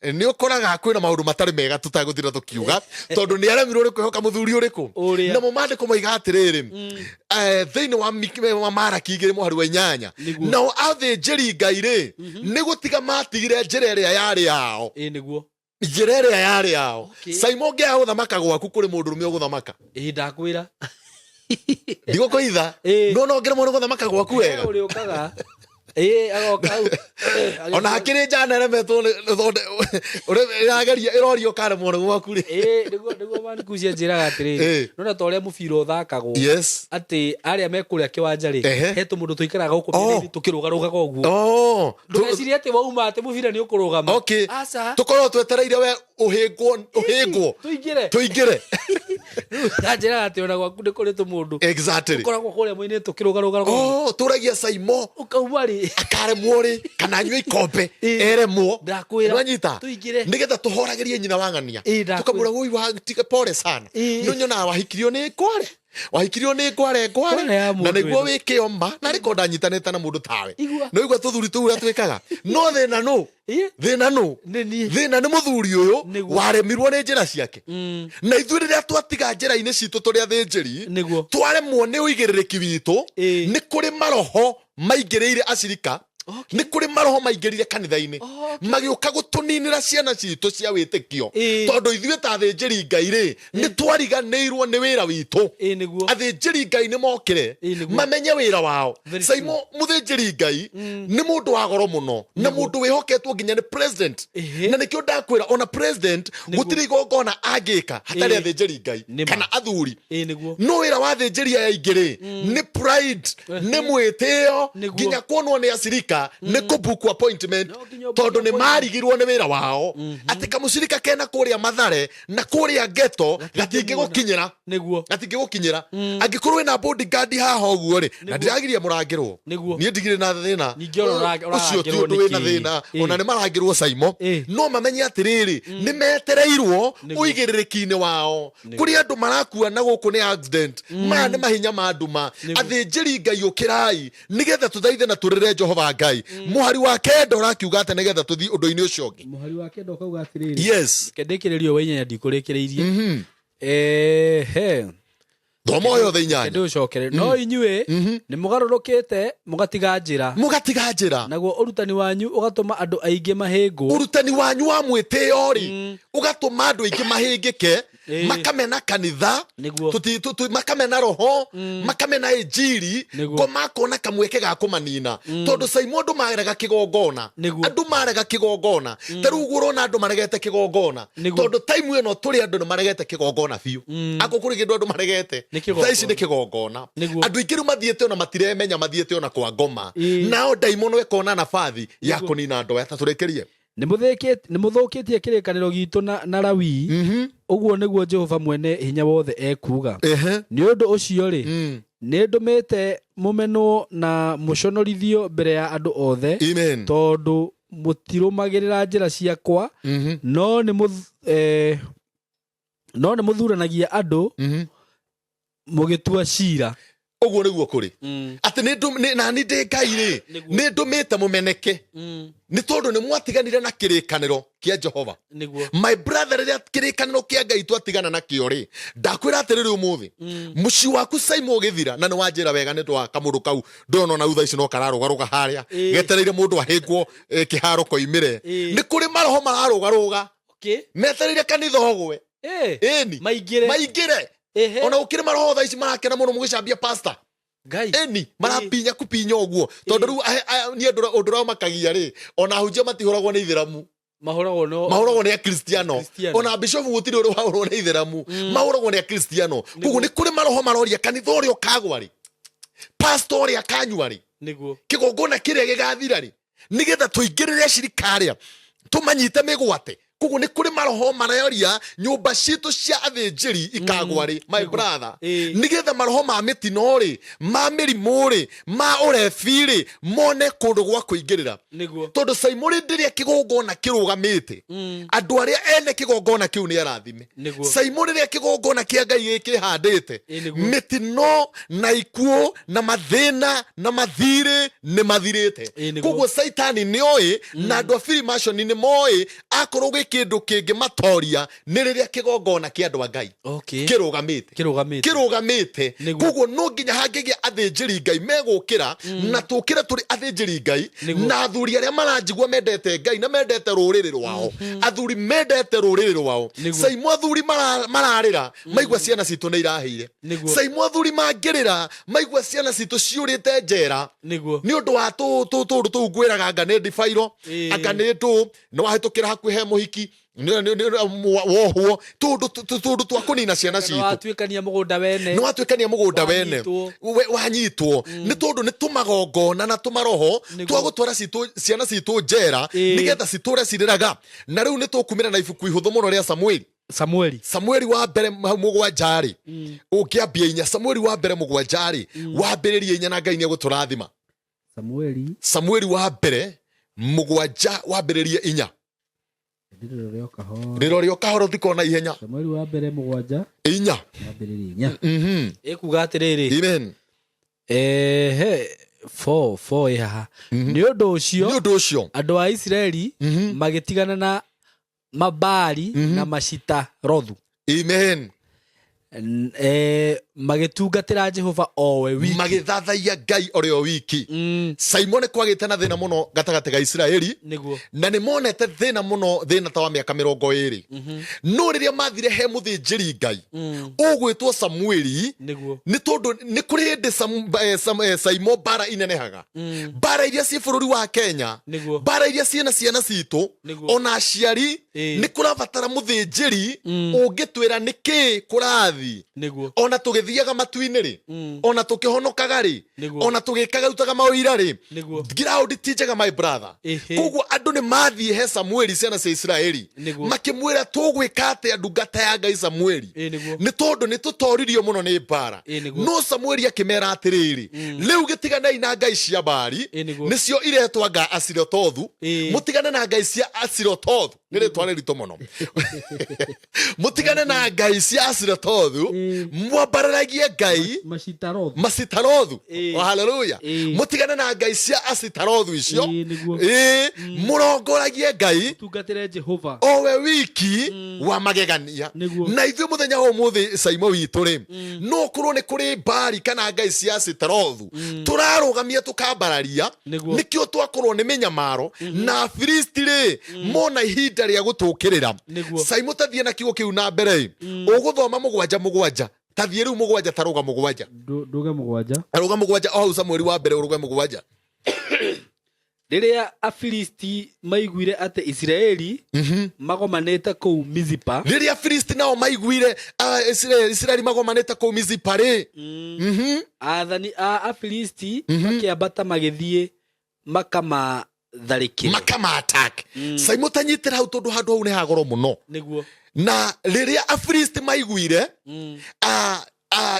nĩ ũkoraga kwĩna maũndũ matarĩ mega tũtagũthira tũkiuga, tondũ nĩ aremirwo nĩ kwĩhoka mũthuri ũrĩkũ. Ũrĩa. Namo maandĩko moiga atĩrĩrĩ, thĩinĩ wa Maraki 2 mũhari wa 8, nao athĩnjĩri Ngai rĩ, nĩ gũtiga matigire njĩra ĩrĩa yarĩ yao. Ĩĩ, nĩguo. Njĩra ĩrĩa yarĩ yao. Simon, ũngĩaga gũthamaka gwaku, kũrĩ mũndũ ũrũme ũgũthamaka. Ĩĩ, ndakwĩra. Ndigũkũitha. No no ngĩremwo nĩ gũthamaka gwaku wega. Ũrĩ ũkaga, ĩĩ, agoka hau. Ona hakĩrĩ njana ĩremetwo ĩrageria ĩrorio ũkaremwo nĩ gwaku rĩ. Ĩĩ, nĩguo manikucia njĩraga atĩrĩrĩ, nona ta ũrĩa mũbira ũthakagwo, atĩ arĩa me kũrĩa kĩwanja rĩ, he tũmũndũ tũikaraga gũkũ mĩena-inĩ tũkĩrũgarũgaga ũguo. Ndũgecirie atĩ wauma atĩ mũbira nĩ ũkũrũgama. Aca. Tũkorwo twetereire we ũhĩngwo ũhĩngwo. Tũingĩre. Tũingĩre. Anjĩraga atĩ ona gwaku nĩ kũrĩ tũmũndũ ũkoragwo kũrĩa mwena-inĩ tũkĩrũgarũgaga ũguo. Oh, tũragia Saimo Ũkauma rĩ? Akaremwo rĩ, kana anyue ikombe, eremwo. Ndakwĩra. Nwanyita. Tũingĩre. Nĩgetha tũhoragĩrie nyina wa ng'ania. Ndakwĩra. Tũkamwĩra, "Woi wa tiga, pole sana." Nĩ nyonaga wahikirio nĩ ngware, wahikirio nĩ ngware, ngware. Ngware ya Na mũndũ nĩguo ĩno. wĩke oma na rĩko ndanyitanĩte na mũndũ tawe. Igua. Nĩ igua tũthuri tũu ũrĩa twĩkaga, no thĩna nũ? Thĩna nũ? Nĩ niĩ. Thĩna nĩ mũthuri ũyũ waremirwo nĩ njĩra ciake. Na ithuĩ rĩrĩa twatiga njĩra-inĩ citũ tũrĩ athĩnjĩri, twaremwo nĩ ũigĩrĩrĩki witũ, nĩ kũrĩ maroho maingĩrĩire acirika, nĩ kũrĩ maroho maingĩrire kanitha-inĩ, magĩũka gũtũninĩra ciana citũ cia wĩtĩkio, tondũ ithuĩ ta athĩnjĩri Ngai rĩ, nĩ twariganĩirwo nĩ wĩra witũ. Ĩĩ, nĩguo. Athĩnjĩri Ngai nĩ mokĩre, Ĩĩ, nĩguo. mamenye wĩra wao. Very. Saimo, mũthĩnjĩri Ngai nĩ mũndũ wa goro mũno na mũndũ wĩhoketwo nginya nĩ president. Na nĩkĩo ndakwĩra ona president gũtirĩ igongona angĩka hatarĩ athĩnjĩri Ngai Nĩ ma. kana athuri. Ĩĩ, nĩguo. No wĩra wa athĩnjĩri aya aingĩ rĩ, nĩ pride, nĩ mwĩtĩo, nginya kuonwo nĩ acirika nĩ kũbook appointment. No nginya ũbook Tondũ nĩ appointment. marigirwo nĩ wĩra wao, atĩ kamũcirika kena kũrĩa Mathare na kũrĩa geto gatingĩgũkinyĩra. Gatingĩgũkinyĩra angĩkorwo wĩna bodyguard haha ũguo rĩ, na ndĩragiria mũrangĩrwo. Niĩ ndigire na thĩna. Ningĩ ona Ũcio ti ũrarangĩrwo ũndũ wĩna nĩkĩ? thĩna. Ona nĩ marangĩrwo, Saimo, no mamenye atĩrĩrĩ, nĩ metereirwo ũigĩrĩrĩki-inĩ wao. Kũrĩ andũ marakua na gũkũ nĩ accident, maya nĩ mahinya ma nduma. Athĩnjĩri Ngai, ũkĩrai nĩgetha tũthaithe na tũrĩre Jehova Ngai. Mũhari wa 9 ũrakiuga atĩ nĩgetha tũthiĩ ũndũ-inĩ ũcio ũngĩ? Mũhari wa 9 ũkauga atĩrĩrĩ, Reke ndĩkĩrĩrie wa 8, ndikũrĩkĩrĩirie. Ehe. Thoma o yothe 8. Ndĩũcokere. No inyuĩ nĩ mũgarũrũkĩte mũgatiga njĩra, Mũgatiga njĩra, naguo ũrutani wanyu ũgatũma andũ aingĩ mahĩngwo. Ũrutani wanyu wa mwĩtĩo rĩ, ũgatũma andũ aingĩ mahĩngĩke, makamena kanitha, makamena roho, makamena injiri. Ngo makona kamweke ga kũmanina, tondũ Saimo, andũ marega kĩgongona. Andũ marega kĩgongona. Ta rĩu ũguo ũrona andũ maregete kĩgongona, tondũ time ĩno tũrĩ andũ nĩ maregete kĩgongona biũ. Ako kũrĩ kĩndũ andũ maregete Nĩ kĩgongona. thaa ici nĩ kĩgongona. Andũ aingĩ rĩu mathiĩte ona matiremenya mathiĩte ona kwa ngoma, nao ndaimono ĩkona nabathi ya kũnina andũ aya. Ta tũrĩkĩrie. Nĩ mũthũkĩtie kĩrĩkanĩro gitũ na Lawi, ũguo nĩguo Jehova mwene hinya wothe ekuuga. Nĩ ũndũ ũcio rĩ, nĩ ndũmĩte mũmenwo na mũconorithio mbere ya andũ othe, Amen. tondũ mũtirũmagĩrĩra njĩra ciakwa, no nĩ mũthuranagia andũ mũgĩtua cira. Ũguo nĩguo kũrĩ atĩ nĩ nani ndĩ Ngai rĩ, Nĩguo. nĩ ndũmĩte mũmeneke nĩ tondũ nĩ mwatiganire na kĩrĩkanĩro kĩa Jehova. My brother, rĩrĩa kĩrĩkanĩro kĩa Ngai twatigana nakĩo rĩ, ndakwĩra atĩrĩrĩ, ũmũthĩ mũciĩ waku Saimo ũgĩthira, na nĩ wanjĩra wega nĩ ũndũ wa kamũndũ kau ndona ona thaa ici no kararũgarũga harĩa, getereire mũndũ ahĩngwo kĩharo koimĩre. Nĩ kũrĩ maroho mararũgarũga metereire kanitha ũgwe. Ĩni. Maingĩre. Maingĩre. Ona gũkĩrĩ maroho thaa ici marakena mũno mũgĩcambia pastor. Ngai. Ĩni, marapinya kupinya ũguo tondũ rĩu niĩ ũndũ ũrĩa ũmakagia rĩ, ona ahunjia matihũragwo nĩ ithĩramu. Mahũragwo no Mahũragwo nĩ akristiano. Akristiano. Ona bishofu gũtirĩ ũrĩ wahũrwo nĩ ithĩramu, mahũragwo nĩ akristiano. Koguo nĩ kũrĩ maroho maroria kanitha ũrĩa ũkagwa rĩ, pastor ũrĩa akanyua rĩ, kĩgongona kĩrĩa gĩgathira rĩ, nĩgetha tũingĩrĩre acirika arĩa tũmanyite mĩgwate. Koguo nĩ kũrĩ maroho maroria nyũmba citũ cia athĩnjĩri ikagwa rĩ, my brother, nĩgetha maroho ma mĩtino rĩ, ma mĩrimũ rĩ, ma ũrebi rĩ, mone kũndũ gwa kũingĩrĩra. Tondũ Saimũ rĩrĩa kĩgongona kĩrũgamĩte, andũ arĩa ene kĩgongona kĩu nĩ arathime. Saimũ rĩrĩa kĩgongona kĩa Ngai gĩkĩhandĩte, mĩtino na ikuũ na mathĩna na mathirĩ nĩ mathirĩte. Koguo Caitani nĩ oĩ na andũ a Freemason nĩ moĩ akorwo gwĩ kĩndũ kĩngĩmatoria nĩ rĩrĩa kĩgongona kĩa andũ a Ngai kĩrũgamĩte. Kĩrũgamĩte. Kĩrũgamĩte. Koguo no nginya hangĩgĩa athĩnjĩri Ngai megũkĩra, na tũkĩre tũrĩ athĩnjĩri Ngai na athuri arĩa maranjigua mendete Ngai na mendete rũrĩrĩ rwao, athuri mendete rũrĩrĩ rwao. Caimũ athuri mararĩra maigua ciana citũ nĩ irahĩire. Caimũ athuri mangĩrĩra maigua ciana citũ ciũrĩte njera nĩ ũndũ wa tũũndũ tũu ngwĩraga, anga nĩ ndibairo, anga nĩ ndũ nĩ wahĩtũkĩra hakuhĩ he mũhiki wohwo, tũũndũ twa kũnina ciana Nĩ citũ. Watuĩkania mũgũnda wene. Nĩ watuĩkania mũgũnda wene. Wanyitwo. Wanyitwo nĩ tondũ nĩ tũmagongona na tũmaroho twa gũtwara ciana citũ njera nĩgetha citũre cirĩraga. Na rĩu nĩ tũkumĩra na ibuku ihũthũ mũno rĩa Samueli. Samueli. Samueli wa mbere hau 7 rĩ, ũngĩambia 4, Samueli wa mbere 7 rĩ, wambĩrĩrie 4, na Ngai nĩ egũtũrathima. Samueli. Samueli wa mbere 7 wambĩrĩrie 4. Rĩrore o kahora. Rĩrore o kahora, ũtikona ihenya. Samueli wa mbere 7 4. Wambĩrĩrie 4. Ĩkuga atĩrĩrĩ, ehe, four four ĩ haha. Nĩ ũndũ ũcio Nĩ ũndũ ũcio andũ a Isiraeli magĩtigana na Mabaali na Mashitarothu, magĩtungatĩra Jehova o we wiki. Magĩthathaiya Ngai ũrĩa o wiki. Simon kwagĩte na thĩna mũno gatagatĩ ga Isiraeli, na nĩ monete thĩna mũno, thĩna ta wa mĩaka 20. No rĩrĩa mathire he mũthĩnjĩri Ngai ũgwĩtwo Samueli, nĩ tondũ nĩ kũrĩ hĩndĩ Saimo mbara inenehaga, mbara iria ciĩ bũrũri wa Kenya, mbara iria ciĩna ciana citũ, ona aciari, nĩ kũrabatara mũthĩnjĩri ũngĩtwĩra nĩ kĩĩ kũrathi. Ona tũgĩthiaga matu-inĩ rĩ, ona tũkĩhonokaga rĩ, ona tũgĩkaga rutaga mawĩra rĩ, ground ti njega, my brother. Koguo andũ nĩ mathiĩ he Samueli, ciana cia Isiraeli, makĩmwĩra, tũgwĩka atĩa, ndungata ya Ngai Samueli, nĩ tondũ nĩ tũtoririo mũno nĩ mbara? No Samueli akĩmera atĩrĩrĩ, rĩu gĩtiganei na ngai cia Bari, nĩcio iretwa nga Asirotothu. Mũtigane na ngai cia Asirotothu, nĩ rĩtwa rĩritũ mũno. Mũtigane na ngai cia Asirotothu, mwambararagie Ngai. Mashitarothu. Masitarothu. Oh, haleluya. Mũtigane na ngai cia Asitarothu icio, ĩĩ, mũrongoragie Ngai, Tungatĩre Jehova o we wiki wa magegania. Na ithuĩ mũthenya wa ũmũthĩ, Saimo witũ rĩ, no korwo nĩ kũrĩ mbari kana ngai cia Asitarothu tũrarũgamia tũkambararia, nĩkĩo twakorwo nĩ mĩnyamaro, na Afilisti rĩ mona ihinda rĩa gũtũkĩrĩra. Saimo, tathiĩ na kiugo kĩu na mbere ĩ, ũgũthoma 7 7, tathiĩ rĩu 7, tarũga 7. Nduge 7. Arũga 7 o hau Samueli wa mbere, ũrũge 7. Rĩrĩa Afilisti maiguire atĩ Isiraeli magomanĩte kũu Mizipa, Rĩrĩa Afilisti nao maiguire Isiraeli magomanĩte kũu Mizipa rĩ, aathani a Afilisti makĩambata magĩthiĩ makamatharĩkĩre. Makama attack. Saimo, tanyitĩra hau tondũ handũ hau nĩ hagoro mũno. Na rĩrĩa Afilisti maiguire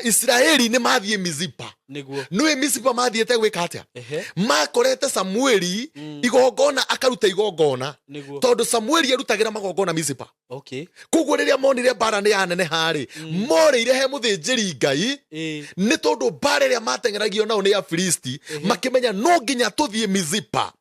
Isiraeli nĩ mathiĩ Mizipa, Nĩguo. Nĩũĩ Mizipa mathiĩte gwĩka atĩa? Ehe. Makorete Samueli igongona, akaruta igongona. Nĩguo. Tondũ Samueli arutagĩra magongona Mizipa. Okay. Koguo rĩrĩa monire mbara nĩ yaneneha-rĩ, morĩire he mũthĩnjĩri Ngai, nĩ tondũ mbara ĩrĩa mateng'eragio nao nĩ Afilisti, makĩmenya no nginya tũthiĩ Mizipa.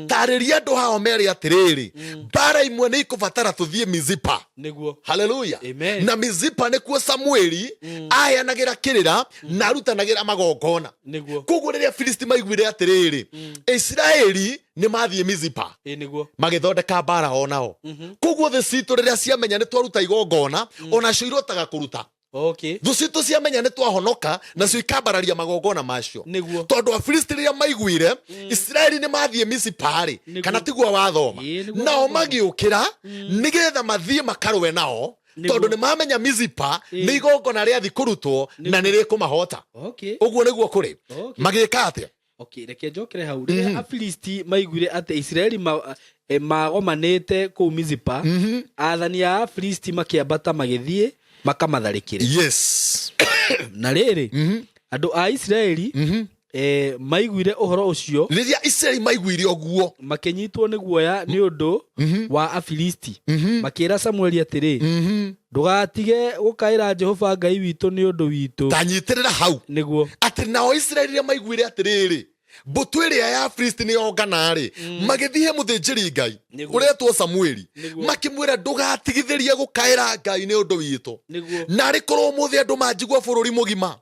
Tarĩria andũ hao mere atĩrĩrĩ, mbara imwe nĩ ikũbatara tũthiĩ Mizipa. Nĩguo. Haleluya. Amen. Na Mizipa nĩkuo Samueli aheanagĩra kĩrĩra na arutanagĩra magongona. Nĩguo. Koguo rĩrĩa Filisti maiguire atĩrĩrĩ, Isiraeli nĩ mathiĩ Mizipa, Ĩĩ nĩguo. Magĩthondeka mbara onao. Koguo thĩ citũ rĩrĩa ciamenya nĩ twaruta igongona, onacio irotaga kũruta. Okay. Thũ citũ ciamenya nĩ twahonoka, nacio ikambararia magongona macio. Nĩguo. Tondũ Afilisti rĩrĩa maiguire Isiraeli nĩ mathiĩ Mizipa-rĩ, Nĩguo. kana tiguo wathoma? Ĩĩ, nĩguo Nao wathoma. magĩũkĩra nĩgetha mathiĩ makarũe nao, Nĩguo. Tondũ nĩ mamenya Mizipa Ĩĩ. Nĩ igongona rĩathi kũrutwo na nĩ rĩkũmahota. Okay. Ũguo nĩguo kũrĩ. Okay. Magĩka atĩa? Okay, reke njokere hau. Rĩrĩa Afilisti maiguire atĩ Isiraeli magomanĩte kũu Mizipa, aathani a Afilisti makĩambata magĩthiĩ makamatharĩkĩre. Na rĩrĩ, andũ a Isiraeli maiguire ũhoro ũcio, Rĩrĩa Isiraeli maiguire ũguo, makĩnyitwo nĩ guoya nĩ ũndũ wa Afilisti, makĩĩra Samueli atĩrĩ, "Ndũgatige gũkaĩra Jehova Ngai witũ nĩ ũndũ witũ." Tanyitĩrĩra hau. Nĩguo. Atĩ nao Isiraeli rĩrĩa maiguire atĩrĩrĩ, mbũtũ ĩrĩa ya Afilisti nĩ yongana-rĩ, magĩthiĩ he mũthĩnjĩri Ngai ũretwo Samueli, makĩmwĩra, "Ndũgatigithĩrie gũkaĩra Ngai nĩ ũndũ witũ." Na arĩ korwo ũmũthĩ andũ manjigua bũrũri mũgima,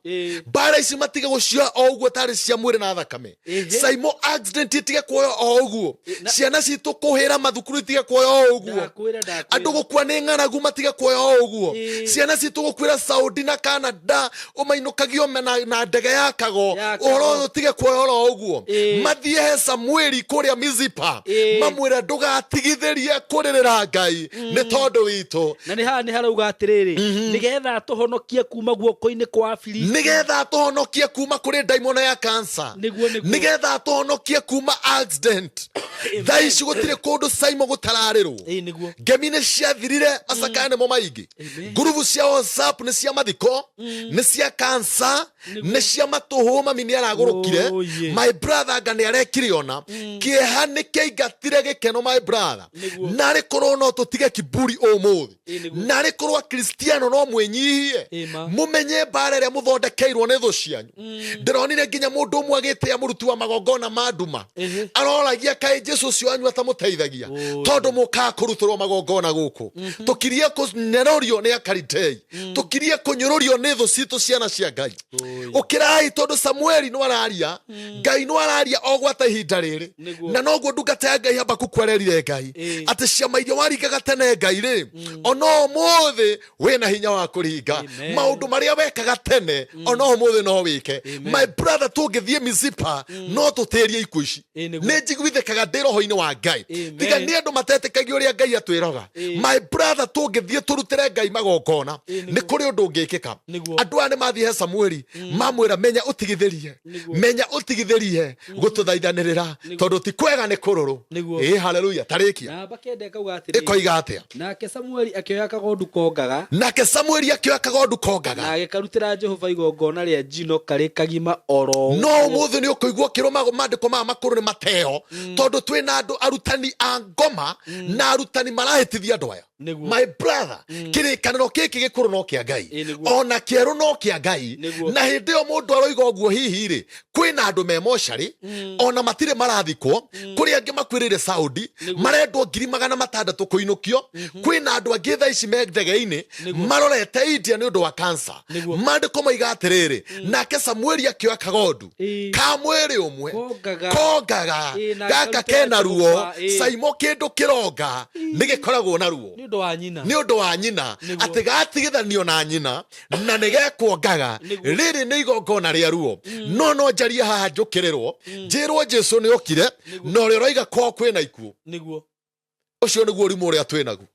mbara ici matige gũcioya o ũguo tarĩ cia mwĩrĩ na thakame. Saimo, accident itige kuoya o ũguo, ciana citũ kũhĩra mathukuru itige kuoya o ũguo, Ndakwĩra, ndakwĩra. Andũ gũkua nĩ ng'aragu matige kuoya o ũguo, ciana citũ gũkuĩra Saudi na Canada ũmainũkagio na ndege ya kago, Ya kago. Ũhoro ũyũ ũtige kuoya oro ũguo. Mathiĩ he Samueli kũrĩa Mizipa, mamwĩre, "Ndũgatigithĩrie kũrĩrĩra Ngai nĩ tondũ witũ." Na nĩ haha nĩ harauga atĩrĩrĩ, nĩgetha tũhonokie kuma guoko-inĩ kwa Afilisti. Nĩgetha tũhonokie kuma kũrĩ ndaimono ya cancer. Nĩguo, nĩguo. Nĩgetha tũhonokie kuma accident. Thaa ici gũtirĩ kũndũ, Saimo, gũtararĩrwo. Ĩĩ nĩguo. Ngemi nĩ ciathirire, macakaya nĩmo maingĩ. Ngurubu cia WhatsApp nĩ cia mathiko, nĩ cia cancer, nĩ cia matũhũ, mami nĩ aragũrũkire. Oh, yeah. My brother, anga nĩ arekire ona kĩeha nĩ kĩaingatire gĩkeno, my brother. Narĩ korwo no tũtige kiburi ũmũthĩ. Ĩĩ, nĩguo. Narĩ korwo Akristiano no mwĩnyihie, Ĩĩ, ma. Mũmenye mbara ĩrĩa mũthondekeirwo nĩ thũ cianyu. Ndĩronire nginya mũndũ ũmwe agĩtĩa mũruti wa magongona ma nduma, aroragia kaĩ Jesu ũcio wanyu atamũteithagia, tondũ mũkaga kũrutĩrwo magongona gũkũ, tũkirie kũnyũrũrio nĩ akaritei, tũkirie kũnyũrũrio nĩ thũ citũ. Ciana cia Ngai, ũkĩrai, tondũ Samueli no araria, Ngai no araria o gwata ihinda rĩrĩ. Na noguo ndungata ya Ngai Habakuku arerire Ngai atĩ ciama iria waringaga tene, Ngai rĩ, ona ũmũthĩ wĩna hinya wa kũringa. Amen. Maũndũ marĩa wekaga tene, ona ũmũthĩ no wĩke. Amen. My brother, tũngĩthiĩ Mizipa no tũtĩrie ikuũ ici. Ĩĩ, nĩguo. Nĩ njiguithĩkaga ndĩ roho-inĩ wa Ngai. Amen. Tiga nĩ andũ matetĩkagia ũrĩa Ngai atwĩraga. My brother, tũngĩthiĩ tũrutĩre Ngai magongona, Ĩĩ, nĩguo. nĩ kũrĩ ũndũ ũngĩkĩka. Andũ aya nĩ mathiĩ he Samueli, mamwĩra, "Menya ũtigithĩrie, menya ũtigithĩrie gũtũthaithanĩrĩra, tondũ ti kwega, nĩ kũrũrũ." Ĩ haleluya, tarĩkia. Namba 9 ĩkauga atĩrĩrĩ, Ĩkoiga atĩa? Nake Samueli akĩoya kagondu kongaga, Nake Samueli akĩoya kagondu na kongaga, agĩkarutĩra Jehova igongona rĩa njino karĩ kagima oro No ũguo. ũmũthĩ nĩ ũkũigua ũkĩrwo maandĩko maya makũrũ nĩ mateo, tondũ twĩ na andũ arutani a ngoma na arutani marahĩtithia andũ aya. My brother, kĩrĩkanĩro gĩkĩ gĩkũrũ no kĩa Ngai, Ĩĩ, nĩguo. Ona kĩerũ no kĩa Ngai. Na hĩndĩ ĩyo mũndũ aroiga ũguo, hihi rĩ, kwĩna andũ me mocarĩ ona matirĩ marathikwo, kũrĩ angĩ makuĩrĩire Saudi, marendwo 600,000 kũinũkio, kwĩna andũ angĩ thaa ici me ndege-inĩ marorete India nĩ ũndũ wa cancer. Maandĩko maiga atĩrĩrĩ, nake Samueli akĩoya kagondu ka mwĩrĩ ũmwe, Kongaga. Kongaga, Ĩĩ, na gaka akarutĩra kena ruo. Jehova, ĩĩ. Saimo, kĩndũ kĩronga nĩ gĩkoragwo na ruo. Nĩ ũndũ wa nyina. Nĩ ũndũ wa nyina. Atĩ gatigithanio na nyina na nĩ gekuongaga. Rĩrĩ nĩ igongona rĩa ruo. No njarie haha njũkĩrĩrwo, njĩrwo Jesu nĩ okire, na ũrĩa ũroiga kwao kwĩna ikuũ. Ũcio nĩguo ũrimũ ũrĩa twĩ naguo.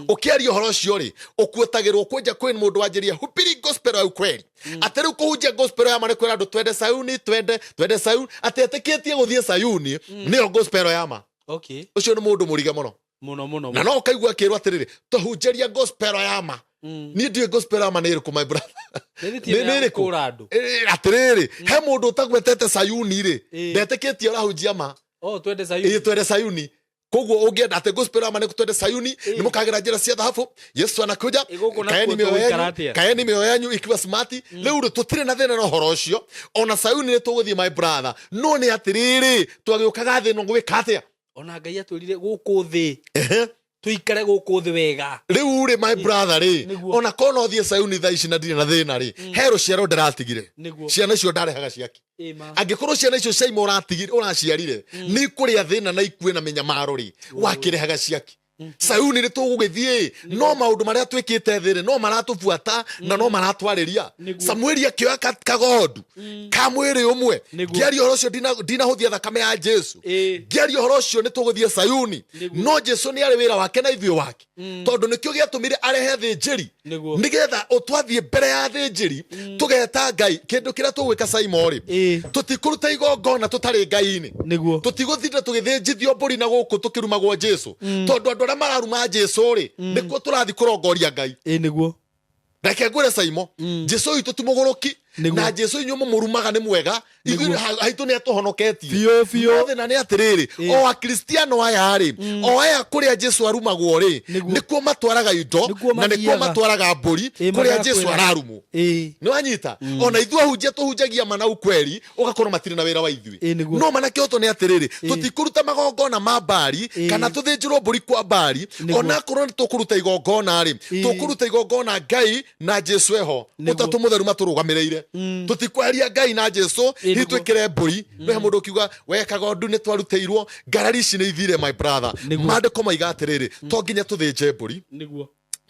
Ũkĩaria ũhoro ũcio rĩ, ũkuotagĩrwo kwenja kwĩ mũndũ wanjĩria, "Hubiri gospel ya ukweli." Atĩ rĩu kũhunjia gospel ya ma nĩ kwĩra andũ twende Sayuni, twende, twende Sayuni, atĩ etĩkĩtie gũthiĩ Sayuni nĩyo gospel ya ma. Ũcio nĩ mũndũ mũrige mũno. Mũno mũno. Na no ũkaigua akĩrwo atĩrĩrĩ, "Tũhunjĩria gospel ya ma." Niĩ ndiũĩ gospel ama nĩ ĩrĩkũ, my brother. Nĩ Nĩ ĩrĩkũ? kũra andũ. Atĩrĩrĩ, he mũndũ ũtagwetete Sayuni rĩ, ndetĩkĩtie ũrahunjia ma. Oh, twende Sayuni. Ĩ, twende Sayuni. Koguo ũngĩenda atĩ gospel ama nĩ twende Sayuni, nĩ mũkagera njĩra cia thahabu, Yesu anakuja. Ĩ, gũkũ nakuo Kaeni mĩoyo tũgũikara yanyu, atĩa? kaeni mĩoyo yanyu ikiwa smart. Rĩu rĩ, tũtirĩ na thĩna na ũhoro ũcio. Ona Sayuni nĩ tũgũthiĩ, my brother, no nĩ atĩrĩrĩ, twagĩũkaga thĩ ĩno gwĩka atĩa? Ona Ngai atwĩrire gũkũ thĩ tũikare gũkũ thĩ wega. Rĩu rĩ, my brother rĩ, ona korwo no thiĩ Sayuni thaa ici na ndirĩ na thĩna rĩ, he rũciaro ndĩratigire. Ciana icio ndarehaga ciake. Ĩma. Angĩkorwo ciana icio ciaima ũratigire, ũraciarire, nĩ ikũrĩa thĩna na ikue na mĩnyamaro rĩ, wakĩrehaga ciake? Sayuni nĩ tũgũgĩthiĩ, no maũndũ marĩa twĩkĩte thĩ rĩ, no maratũbuata na no maratwarĩria. Samueli akĩoya kagondu ka mwĩrĩ ũmwe. Ngĩaria ũhoro ũcio, ndinahũthia thakame ya Jesu. Ngĩaria ũhoro ũcio, nĩ tũgũthiĩ Sayuni, no Jesu nĩ arĩ wĩra wake na ithuĩ wake, tondũ nĩkĩo gĩatũmire arehe thĩnjĩri, nĩgetha ũtwathiĩ mbere ya thĩnjĩri tũgeta Ngai. Kĩndũ kĩrĩa tũgwĩka, Saimo rĩ, tũtikũruta igongona tũtarĩ Ngai-inĩ. Tũtigũtinda tũgĩthĩnjithio mbũri na gũkũ tũkĩrumagwo Jesu, tondũ andũ arĩa mararuma Jesu rĩ, nĩkuo tũrathiĩ kũrongoria Ngai. Ĩ, nĩguo. Reke ngwĩre, Saimo, Jesu witũ ti mũgũrũki. Na Jesu inyuĩ mũmũrumaga nĩ mwega. Ithuĩ haitũ nĩ atũhonoketie. Biũ, biũ. No thĩna nĩ atĩrĩrĩ, o Akristiano aya rĩ, o aya kũrĩa Jesu arumagwo rĩ, nĩkuo matwaraga indo Nĩkuo na nĩkuo mathiaga. matwaraga mbũri kũrĩa Jesu magakwĩra. ararumwo. Nĩ wanyita? Ona ithuĩ ahunjia tũhunjagia ma na ukweli, ũgakorwo matirĩ na wĩra wa ithuĩ. Ĩ, nĩguo. No mana kĩhoto nĩ atĩrĩrĩ, tũtikũruta magongona ma mbari kana tũthĩnjĩrwo mbũri kwa mbari. Ona akorwo nĩ tũkũruta igongona rĩ, tũkũruta igongona Ngai na Jesu eho, Ũtatũ Mũtheru matũrũgamĩrĩire. Tũtikweheria Ngai na Jesu hihi twĩkĩre mbũri. No he mũndũ ũkiuga we kagondu nĩ twarutĩirwo. Ngarari ici nĩ ithire, my brother. Maandĩko maiga atĩrĩrĩ, to nginya tũthĩnje mbũri,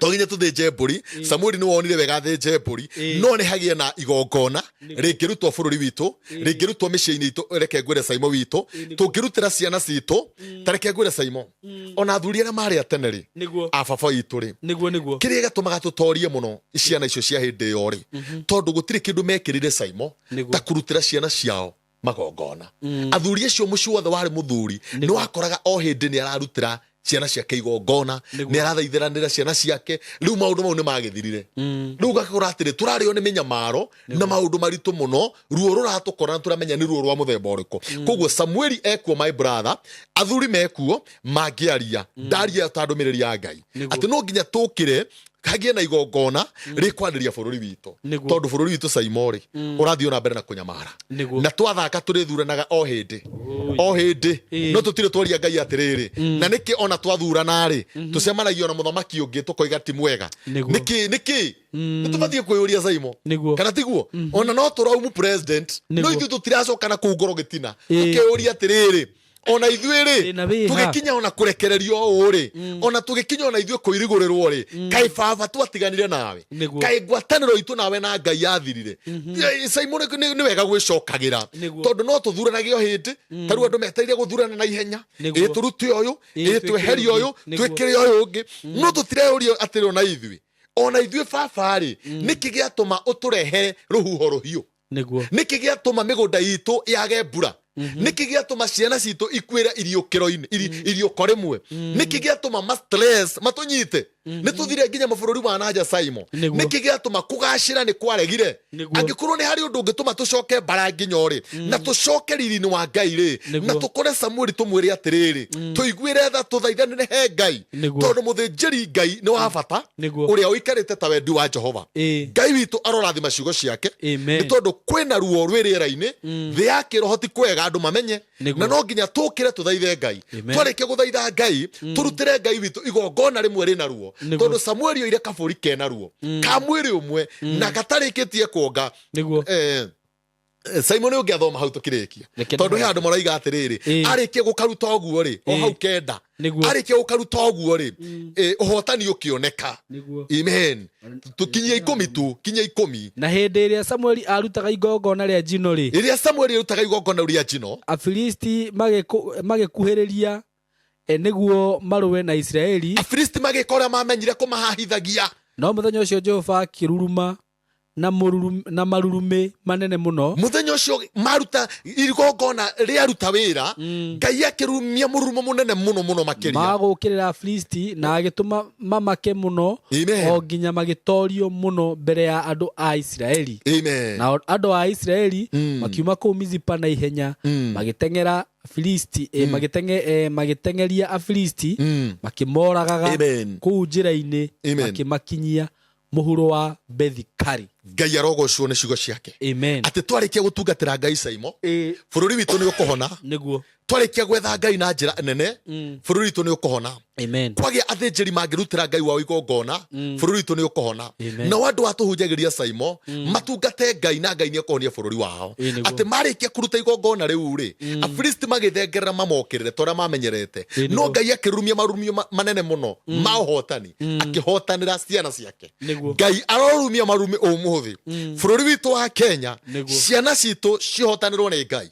to nginya tũthĩnje mbũri. Samueli nĩ wonire wega athĩnje mbũri, no nĩ hagĩe na igongona rĩngĩrutwo bũrũri witũ, rĩngĩrutwo mĩciĩ-inĩ itũ. Reke ngwĩre, Saimo witũ, tũngĩrutĩra ciana citũ, ta reke ngwĩre, Saimo, ona athuri arĩa marĩ a tene rĩ, a baba witũ rĩ, Nĩguo, nĩguo. Kĩrĩa gĩatũmaga tũtorie mũno ciana icio cia hĩndĩ ĩyo rĩ, tondũ gũtirĩ kĩndũ mekĩrire, Saimo, ta kũrutĩra ciana ciao magongona. Athuri acio, mũciĩ wothe warĩ mũthuri, nĩ wakoraga o hĩndĩ nĩ ararutĩra ciana ciake igongona, nĩ arathaithiranĩra ciana ciake. Rĩu maũndũ mau nĩ magĩthirire. Rĩu ũgakora atĩrĩ, tũrarĩo nĩ mĩnyamaro na maũndũ maritũ mũno, ruo rũratũkora na tũramenya nĩ ruo rwa mũthemba ũrĩkũ. Koguo Samueli ekuo, my brother, athuri mekuo mangĩaria. Ndaria ta ndũmĩrĩri ya Ngai atĩ no nginya tũkĩre hagĩe na igongona rĩkwarĩria bũrũri witũ, tondũ bũrũri witũ, Saimo rĩ, ũrathiĩ ona mbere na kũnyamara. Na twathaka tũrĩthuranaga o hĩndĩ o hĩndĩ, no tũtirĩ twaria Ngai atĩrĩrĩ, na nĩkĩ ona twathurana rĩ, tũcemanagia ona mũthamaki ũngĩ tũkoiga ti mwega? Nĩkĩ? Nĩkĩ nĩ tũbatiĩ kwĩyũria, Saimo? Kana tiguo? Ona no tũraumu president, no ithuĩ tũtiracoka na kũu ngoro gĩtina tũkeyũria atĩrĩrĩ, ona ithuĩ rĩ, Thĩna wĩ ha? Tũgĩkinya ona kũrekererio ũũ rĩ, ona tũgĩkinya ona ithuĩ kũirigũrĩrwo rĩ, kaĩ baba twatiganire nawe? Kaĩ ngwatanĩro itũ nawe na Ngai yathirire? Saimo, nĩ wega gwĩcokagĩra, tondũ no tũthuranage o hĩndĩ. Ta rĩu andũ metereire gũthurana na ihenya. Ĩ, tũrute ũyũ, ĩ, tweherie ũyũ, twĩkĩre ũyũ ũngĩ, no tũtireyũria atĩrĩ, ona ithuĩ baba rĩ, nĩkĩ gĩatũma ũtũrehere rũhuho rũhiũ? Nĩkĩ gĩatũma mĩgũnda itũ yage mbura? Nĩkĩ gĩatũma ciana citũ ikuĩre iriũkĩro-inĩ, iriũko rĩmwe? Nĩkĩ gĩatũma ma stress matũnyite? Nĩ tũthire nginya mabũrũri wa nanja, Saimo. Nĩkĩ gĩatũma kũgacĩra nĩ kwaregire? Angĩkorwo nĩ harĩ ũndũ ũngĩtũma tũcoke mbara nginya rĩ, na tũcoke riri-inĩ wa Ngai rĩ, na tũkore Samueli tũmwĩre atĩrĩrĩ, tũiguĩre tha, tũthaithanĩre he Ngai, tondũ mũthĩnjĩri Ngai nĩ wa bata, ũrĩa ũikarĩte ta wendi wa Jehova. Ngai witũ arorathima ciugo ciake. Amen. Nĩ tondũ kwĩna ruo rwĩ rĩera-inĩ, thĩ ya kĩroho ti kwega andũ mamenye, na no nginya tũkĩre tũthaithe Ngai. Twarĩkia gũthaitha Ngai, tũrutĩre Ngai witũ igongona rĩmwe rĩna ruo, tondũ Samueli oire kabũri kena ruo ka mwĩrĩ ũmwe na gatarĩkĩtie kuonga. Simon, ũngĩathoma hau tũkĩrĩkia, Reke tondũ he andũ maroiga atĩrĩrĩ, arĩkia gũkaruta ũguo rĩ, o hau kenda, arĩkia gũkaruta ũguo rĩ, ũhotani ũkĩoneka. Amen. Tũkinyie 10 tu, kinyie 10. Na hĩndĩ ĩrĩa Samueli aarutaga igongona rĩa njino rĩ, Rĩrĩa Samueli arutaga igongona rĩa njino, Afilisti magĩkuhĩrĩria nĩguo marũe na Isiraeli. Afilisti magĩka ũrĩa mamenyire kũmahahithagia. No mũthenya ũcio Jehova akĩruruma. na na marurumĩ manene mũno. Muthenya ũcio maruta igongona rĩaruta wĩra, Ngai akĩrumia mũrurumo mũnene mũno mũno makĩria. Magũũkĩrĩra Afilisti na agĩtũma mamake mũno Amen. o nginya magĩtoorio mũno mbere ya andũ a Isiraeli. Amen. Nao andũ a Isiraeli makiuma kũu Mizipa na ihenya, magĩteng'era Afilisti, magĩteng'eria Afilisti, makĩmoragaga Amen. kũu njĩra-inĩ, Amen. makĩmakinyia mũhuro wa Bethikari. Ngai arogocwo nĩ ciugo ciake. Amen. Atĩ twarĩkia gũtungatĩra Ngai Saimo, bũrũri witũ nĩ ũkũhona. Nĩguo. Twarĩkia gwetha Ngai na njĩra nene, bũrũri witũ nĩ ũkũhona. Amen. Kwagĩa athĩnjĩri mangĩrutĩra Ngai wao igongona, bũrũri witũ nĩ ũkũhona. Amen. Nao andũ a tũhunjagĩria Saimo matungate Ngai na Ngai nĩ ekũhonia bũrũri wao. Ĩĩ, nĩguo. Atĩ marĩkia kũruta igongona rĩu rĩ, Afilisti magĩthengerera mamokĩrĩre ta ũrĩa mamenyerete, Ĩĩ, no nĩguo. Ngai akĩrurumia marurumio manene mũno ma ũhotani, akĩhotanĩra ciana ciake. Nĩguo. Ngai arorumia marurumĩ ũmũthĩ bũrũri witũ wa Kenya, Nĩguo. ciana citũ cihotanĩrwo nĩ Ngai.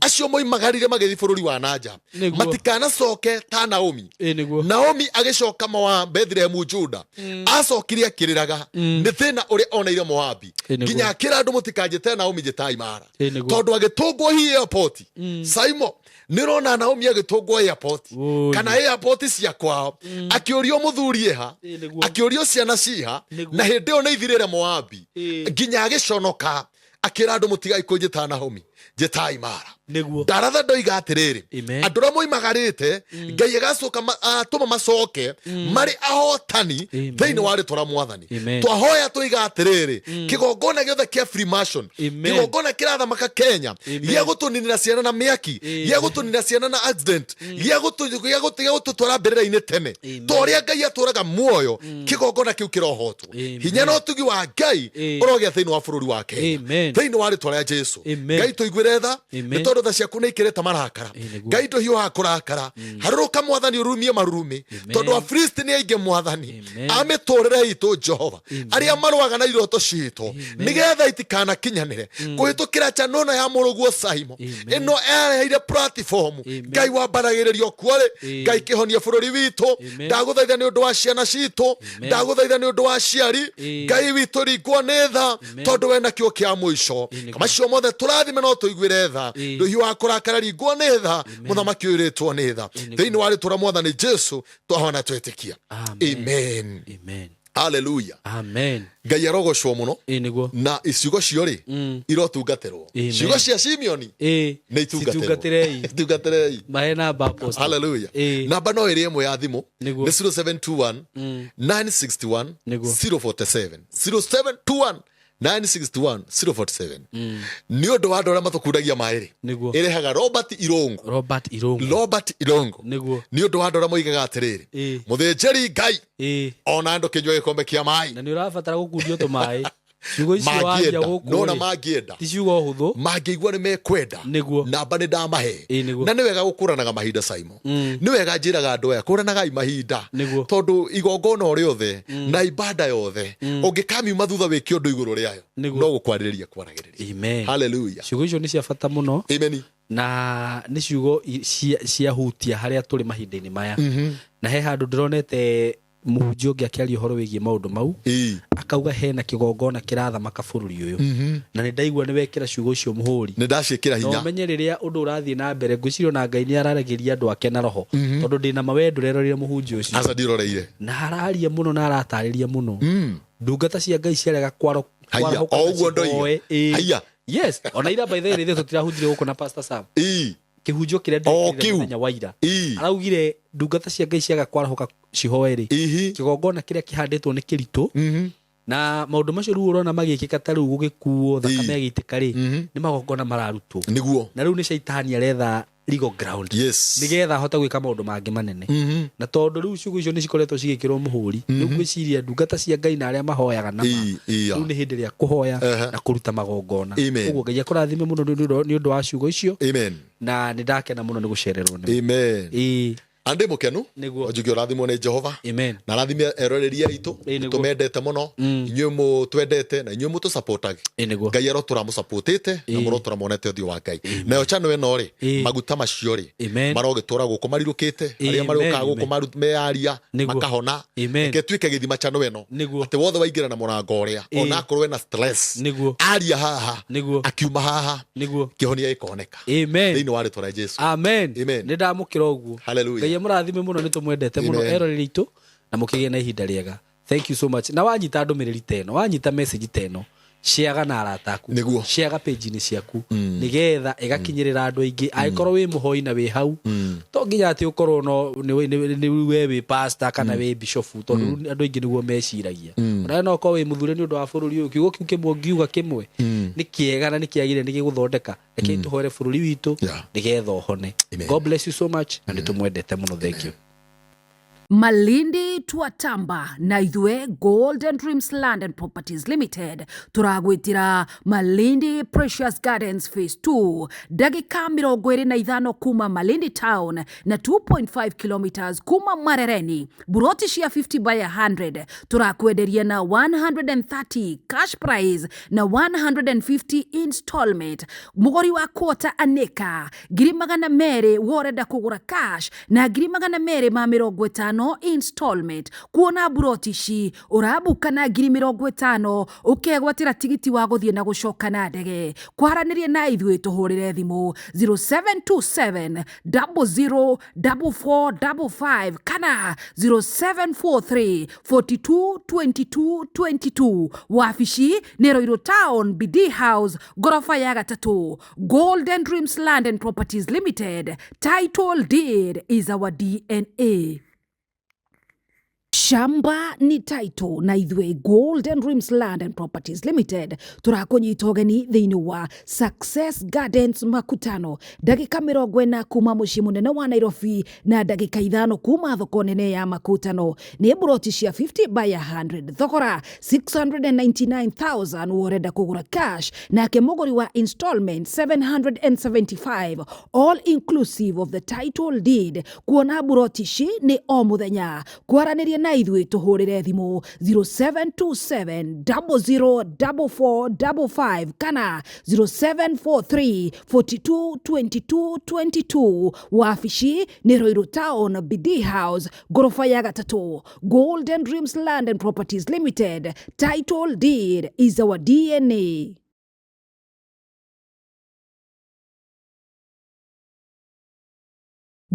Acio moimagarire magĩthiĩ bũrũri wa nanja Nĩguo. matikanacoke ta Naomi. Ĩĩ, nĩguo. Naomi agĩcoka Moab, Bethlehem Juda, acokire akĩrĩraga nĩ thĩna ũrĩa oneire Moabi, Ĩĩ, nĩguo. nginya akĩra andũ, mũtikanjĩte Naomi, njĩtai Mara. Ĩĩ, nĩguo. Tondũ agĩtũngwo hi airport. Saimo, nĩ ũrona Naomi agĩtũngwo airport Oi. kana airport cia kwao, akĩũrio mũthuri ĩha, Ĩĩ, nĩguo. akĩũrio ciana ciha, Nĩguo. na hĩndĩ ĩyo nĩ ithirĩre Moabi, Ĩĩ. nginya agĩconoka akĩra andũ, mũtigai kũnjĩta Naomi, njĩtai Mara. Nĩguo. Ndaratha ndoiga atĩrĩrĩ, Amen. andũ arĩa moimagarĩte, Ngai agacoka atũma macoke marĩ ahotani Amen. thĩinĩ wa rĩtwa rĩa Mwathani. Amen. Twahoya tũiga atĩrĩrĩ, kĩgongona gĩothe kĩa Freemason, Amen. kĩgongona kĩrathamaka Kenya Amen. gĩa gũtũninĩra ciana na mĩaki, gĩa gũtũninĩra ciana na accident, gĩa gũtũtwara mbĩrĩra-inĩ tene, Amen. ta ũrĩa Ngai atũraga muoyo, kĩgongona kĩu kĩrohotwo. Amen. Hinya na ũtugi wa Ngai Amen. ũrogĩa thĩinĩ wa bũrũri wa Kenya Amen. thĩinĩ wa rĩtwa rĩa Jesu. Amen. Ngai tũiguĩre tha, Amen. nĩ tondũ tha ciaku nĩ ikĩrĩte marakara. Ĩ, nĩguo. Ngai ndũhiũhaga kũrakara, harũrũka Mwathani, ũrumie marurumĩ, Amen. tondũ Afilisti nĩ aingĩ Mwathani Amen. a mĩtũrĩre itũ Jehova, Amen. arĩa marũaga na iroto citũ nĩgetha itikanakinyanĩre kũhĩtũkĩra channel ĩno ya mũrũguo Saimo Amen. ĩno ereheire platform. Amen. Ngai wambaragĩrĩrio kuo rĩ. Amen. Ngai kĩhonie bũrũri witũ. Amen. Ndagũthaitha nĩ ũndũ wa ciana citũ, Amen. ndagũthaitha nĩ ũndũ wa aciari. Amen. Ngai witũ, ringwo nĩ tha, Amen. tondũ we nakĩo kĩa mũico. Ĩ, nĩguo. Macio mothe tũrathime no tũiguĩre tha. Ĩ. Ndũhiũ wa kũrakara, ringwo nĩ tha. Mũthamaki ũyũrĩtwo nĩ tha. Ĩ, nĩguo. Thĩinĩ wa rĩtwa rĩa Mwathani Jesu twahona twĩtĩkia. Amen. Amen. Amen. Haleluya. Amen. Ngai arogocwo mũno. Ĩ, nĩguo. Na ciugo cio rĩ, irotungatĩrwo. Amen. Ciugo cia Simeoni nĩ itungatĩrwo. Citungatĩrei. Itungatĩrei. Mahe namba, Apostle. Haleluya. Ĩ. Namba no ĩrĩ ĩmwe ya thimũ, Nĩguo. nĩ 0721 961 Nĩguo. 047, 0721 961 047. Nĩ ũndũ wa andũ arĩa matũkundagia maĩ rĩ, Nĩguo. ĩrehaga Robert Irũngũ. Robert Irũngũ. Robert Irũngũ. Nĩguo. Nĩ ũndũ wa andũ arĩa moigaga atĩrĩrĩ, mũthĩnjĩri Ngai, ona andũ kĩnyua gĩkombe kĩa maĩ. Na nĩ ũrabatara gũkundio tũmaĩ, ciugo icio waria Mangĩenda gũkũ nona rĩ, mangĩenda, ti ciugo hũthũ. Mangĩigua nĩ mekwenda. Nĩguo. Namba nĩ ndamahe. Ĩ, nĩguo. Na nĩ wega gũkũranaga mahinda, Saimo. Nĩ wega njĩraga andũ aya, kũranagai mahinda, Nĩguo. tondũ igongona o rĩothe na ibada yothe ũngĩkamiuma thutha wĩke ũndũ igũrũ rĩayo, Nĩguo. no gũkwarĩrĩria kwaragĩrĩria. Amen. Haleluya. Ciugo icio nĩ cia bata mũno. Amen. Na nĩ ciugo ciahutia harĩa tũrĩ mahinda-inĩ maya, na he handũ ndĩronete mũhunjia ũngĩ akĩaria ũhoro wĩgiĩ maũndũ mau, akauga hena kĩgongona kĩrathamaka bũrũri ũyũ, na nĩ ndaigua nĩ wekĩra ciugo icio mũhũri. Nĩ ndaciĩkĩra Na hinya. ũmenye rĩrĩa ũndũ ũrathiĩ na mbere, ngwĩciria ona Ngai nĩ araragĩria andũ ake na roho, tondũ ndĩna ma we ndũrerorire mũhunjia ũcio. Aca, ndiroreire. Na araria mũno na aratarĩria mũno ndungata cia Ngai ciarega Haiya, kwarahũka o na ũguo ndoiga. cihoe. Ĩĩ. Haiya. Yes, ona ira by the way rĩrĩa tũtirahunjire gũkũ na Pastor Sam, kĩhunjio kĩrĩa O ndekĩrire kĩu. mũthenya wa ira, araugire ndungata cia Ngai ciaga kwarahũka cihoe rĩ, kĩgongona kĩrĩa kĩhandĩtwo nĩ kĩritũ, na maũndũ macio rĩu ũrona magĩkĩka ta rĩu gũgĩkuo thakame ĩgĩitĩka rĩ, nĩ magongona mararutwo. Na rĩu nĩ caitani aretha legal ground nĩgetha ahote gwĩka maũndũ mangĩ manene. Na tondũ rĩu ciugo icio nĩ cikoretwo cigĩkĩrwo mũhũri, rĩu ngwĩciria ndungata cia Ngai na arĩa mahoyaga nama, Iya. rĩu nĩ hĩndĩ ĩrĩa kũhoya na kũruta magongona. Amen. Ũguo Ngai akũrathime mũno nĩ ũndũ wa ciugo icio. Amen. Na nĩ ndakena mũno nĩ gũcererwo nĩ Amen. Ĩĩ. Andĩ mũkenu. Nĩguo. Njuge ũrathimwo nĩ Jehova. Amen. Na arathime eroreri aitũ. Ĩĩ, nĩguo. Tũmendete mũno. Inyuĩ mũtwendete na inyuĩ mũtũsupportage. Ĩĩ, nĩguo. Ngai arotũra mũsupportĩte na Ĩĩ. mũrotũra monete ũthiũ wa Ngai. Nayo channel ĩno rĩ, Ĩĩ. maguta macio rĩ, Amen. marogĩtũra gũkũ marirũkĩte, arĩa Amen, marĩũkaga gũkũ amen. meyaria Nĩguo. makahona. Amen. Reke ĩtuĩke gĩthima channel ĩno. Nĩguo. Atĩ wothe waingĩra na mũrango ũrĩa, Ĩĩ. ona akorwo ena stress, Nĩguo. aria haha, Nĩguo. akiuma haha, Nĩguo. kĩhonia gĩkoneka. Amen. Thĩinĩ wa rĩtwa rĩa Jesu. Amen. Amen. Nĩ ndamũkĩra ũguo. Hallelujah. Ngai amũrathime mũno, nĩ tũmwendete mũno Amen. eroreri aitũ, na mũkĩgĩe na ihinda rĩega. Thank you so much. Na wanyita ndũmĩrĩri ta ĩno, wanyita message ta ĩno, ciaga na arata aku. Nĩguo. Ciaga page-inĩ ciaku, nĩgetha ĩgakinyĩrĩra andũ aingĩ. Angĩkorwo wĩ mũhoi na wĩ hau, to nginya atĩ ũkorwo no nĩ we wĩ pastor kana wĩ bishop, tondũ andũ aingĩ nĩguo meciragia. Onawe no ũkorwo wĩ mũthure nĩ ũndũ wa bũrũri ũyũ. Kiugo kĩu kĩmwe ũngiuga kĩmwe nĩ kĩega na nĩ kĩagĩrĩire, nĩ gĩgũthondeka. Rekei tũhoere bũrũri witũ nĩgetha ũhone. Amen. God bless you so much, na nĩ tũmwendete mũno. Thank you. Malindi Twatamba na ithuĩ Golden Dreams Land and Properties Limited tũragwĩtĩra Malindi Precious Gardens Phase 2, ndagĩka 25 kuma Malindi Town na 2.5 kilometers kuma Marereni. Buroti cia 50 by 100 tũrakwenderia na 130 cash price na 150 installment. Mũgũri wa quarter anĩka 200,000 worenda kũgũra cash na 250,000 installment. Kuona buroti ici ũrambuka na 50,000 ũkegwatĩra tigiti wa gũthiĩ na gũcoka na ndege. Kwaranĩria na ithuĩ tũhũrĩre thimũ 0727 00 4455 kana 0743 42 22 22. Wabici nĩ Ruiru Town, BD House, ngoroba ya gatatũ. Golden Dreams Land and Properties Limited, title deed is our DNA. Shamba ni title na ithuĩ Golden Dreams Land and Properties Limited tũrakũnyita ũgeni thĩinĩ wa Success Gardens Makutano, ndagĩka 40 kuma mũciĩ mũnene wa Nairobi na ndagĩka 5 kuma thoko nene ya Makutano. Nĩ buroti cia 50 by 100, thogora 699,000 worenda kũgũra cash, nake mũgũri wa installment 775, all inclusive of the title deed. Kuona buroti ici nĩ o mũthenya. Kwaranĩria na ithuĩ tũhũrĩre thimũ 0727 00 4455 kana 0743 42 22 22. Wabici nĩ Ruiru Town, BD House, ngoroba ya gatatũ. Golden Dreams Land and Properties Limited, title deed is our DNA.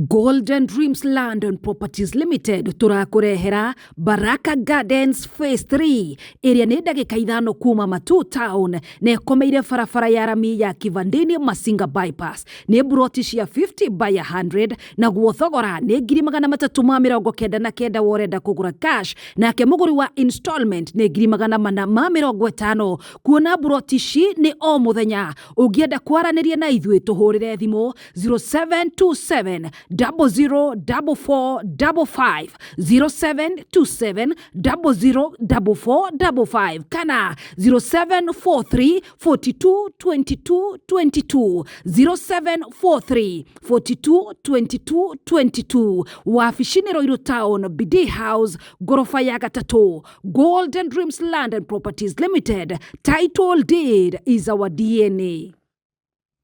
Golden Dreams Land and Properties Limited tũrakũrehera Baraka Gardens Phase 3 ĩrĩa nĩ ndagĩka 5 kuma Matu Town na ĩkomeire barabara ya rami ya Kivandini Masinga Bypass. Nĩ buroti cia 50 by 100, naguo thogora nĩ 399,000 worenda kũgũra cash, nake mũgũri wa installment nĩ 450,000. Kuona buroti ici nĩ o mũthenya. Ũngĩenda kwaranĩria na ithuĩ tũhũrĩre thimũ 0727 00 4455, 0727 00 4455 kana 0743 42 22 22, 0743 42 22 22. Wabici nĩ Ruiru Town, BD House, ngoroba ya gatatũ. Golden Dreams Land and Properties Limited, title deed is our DNA.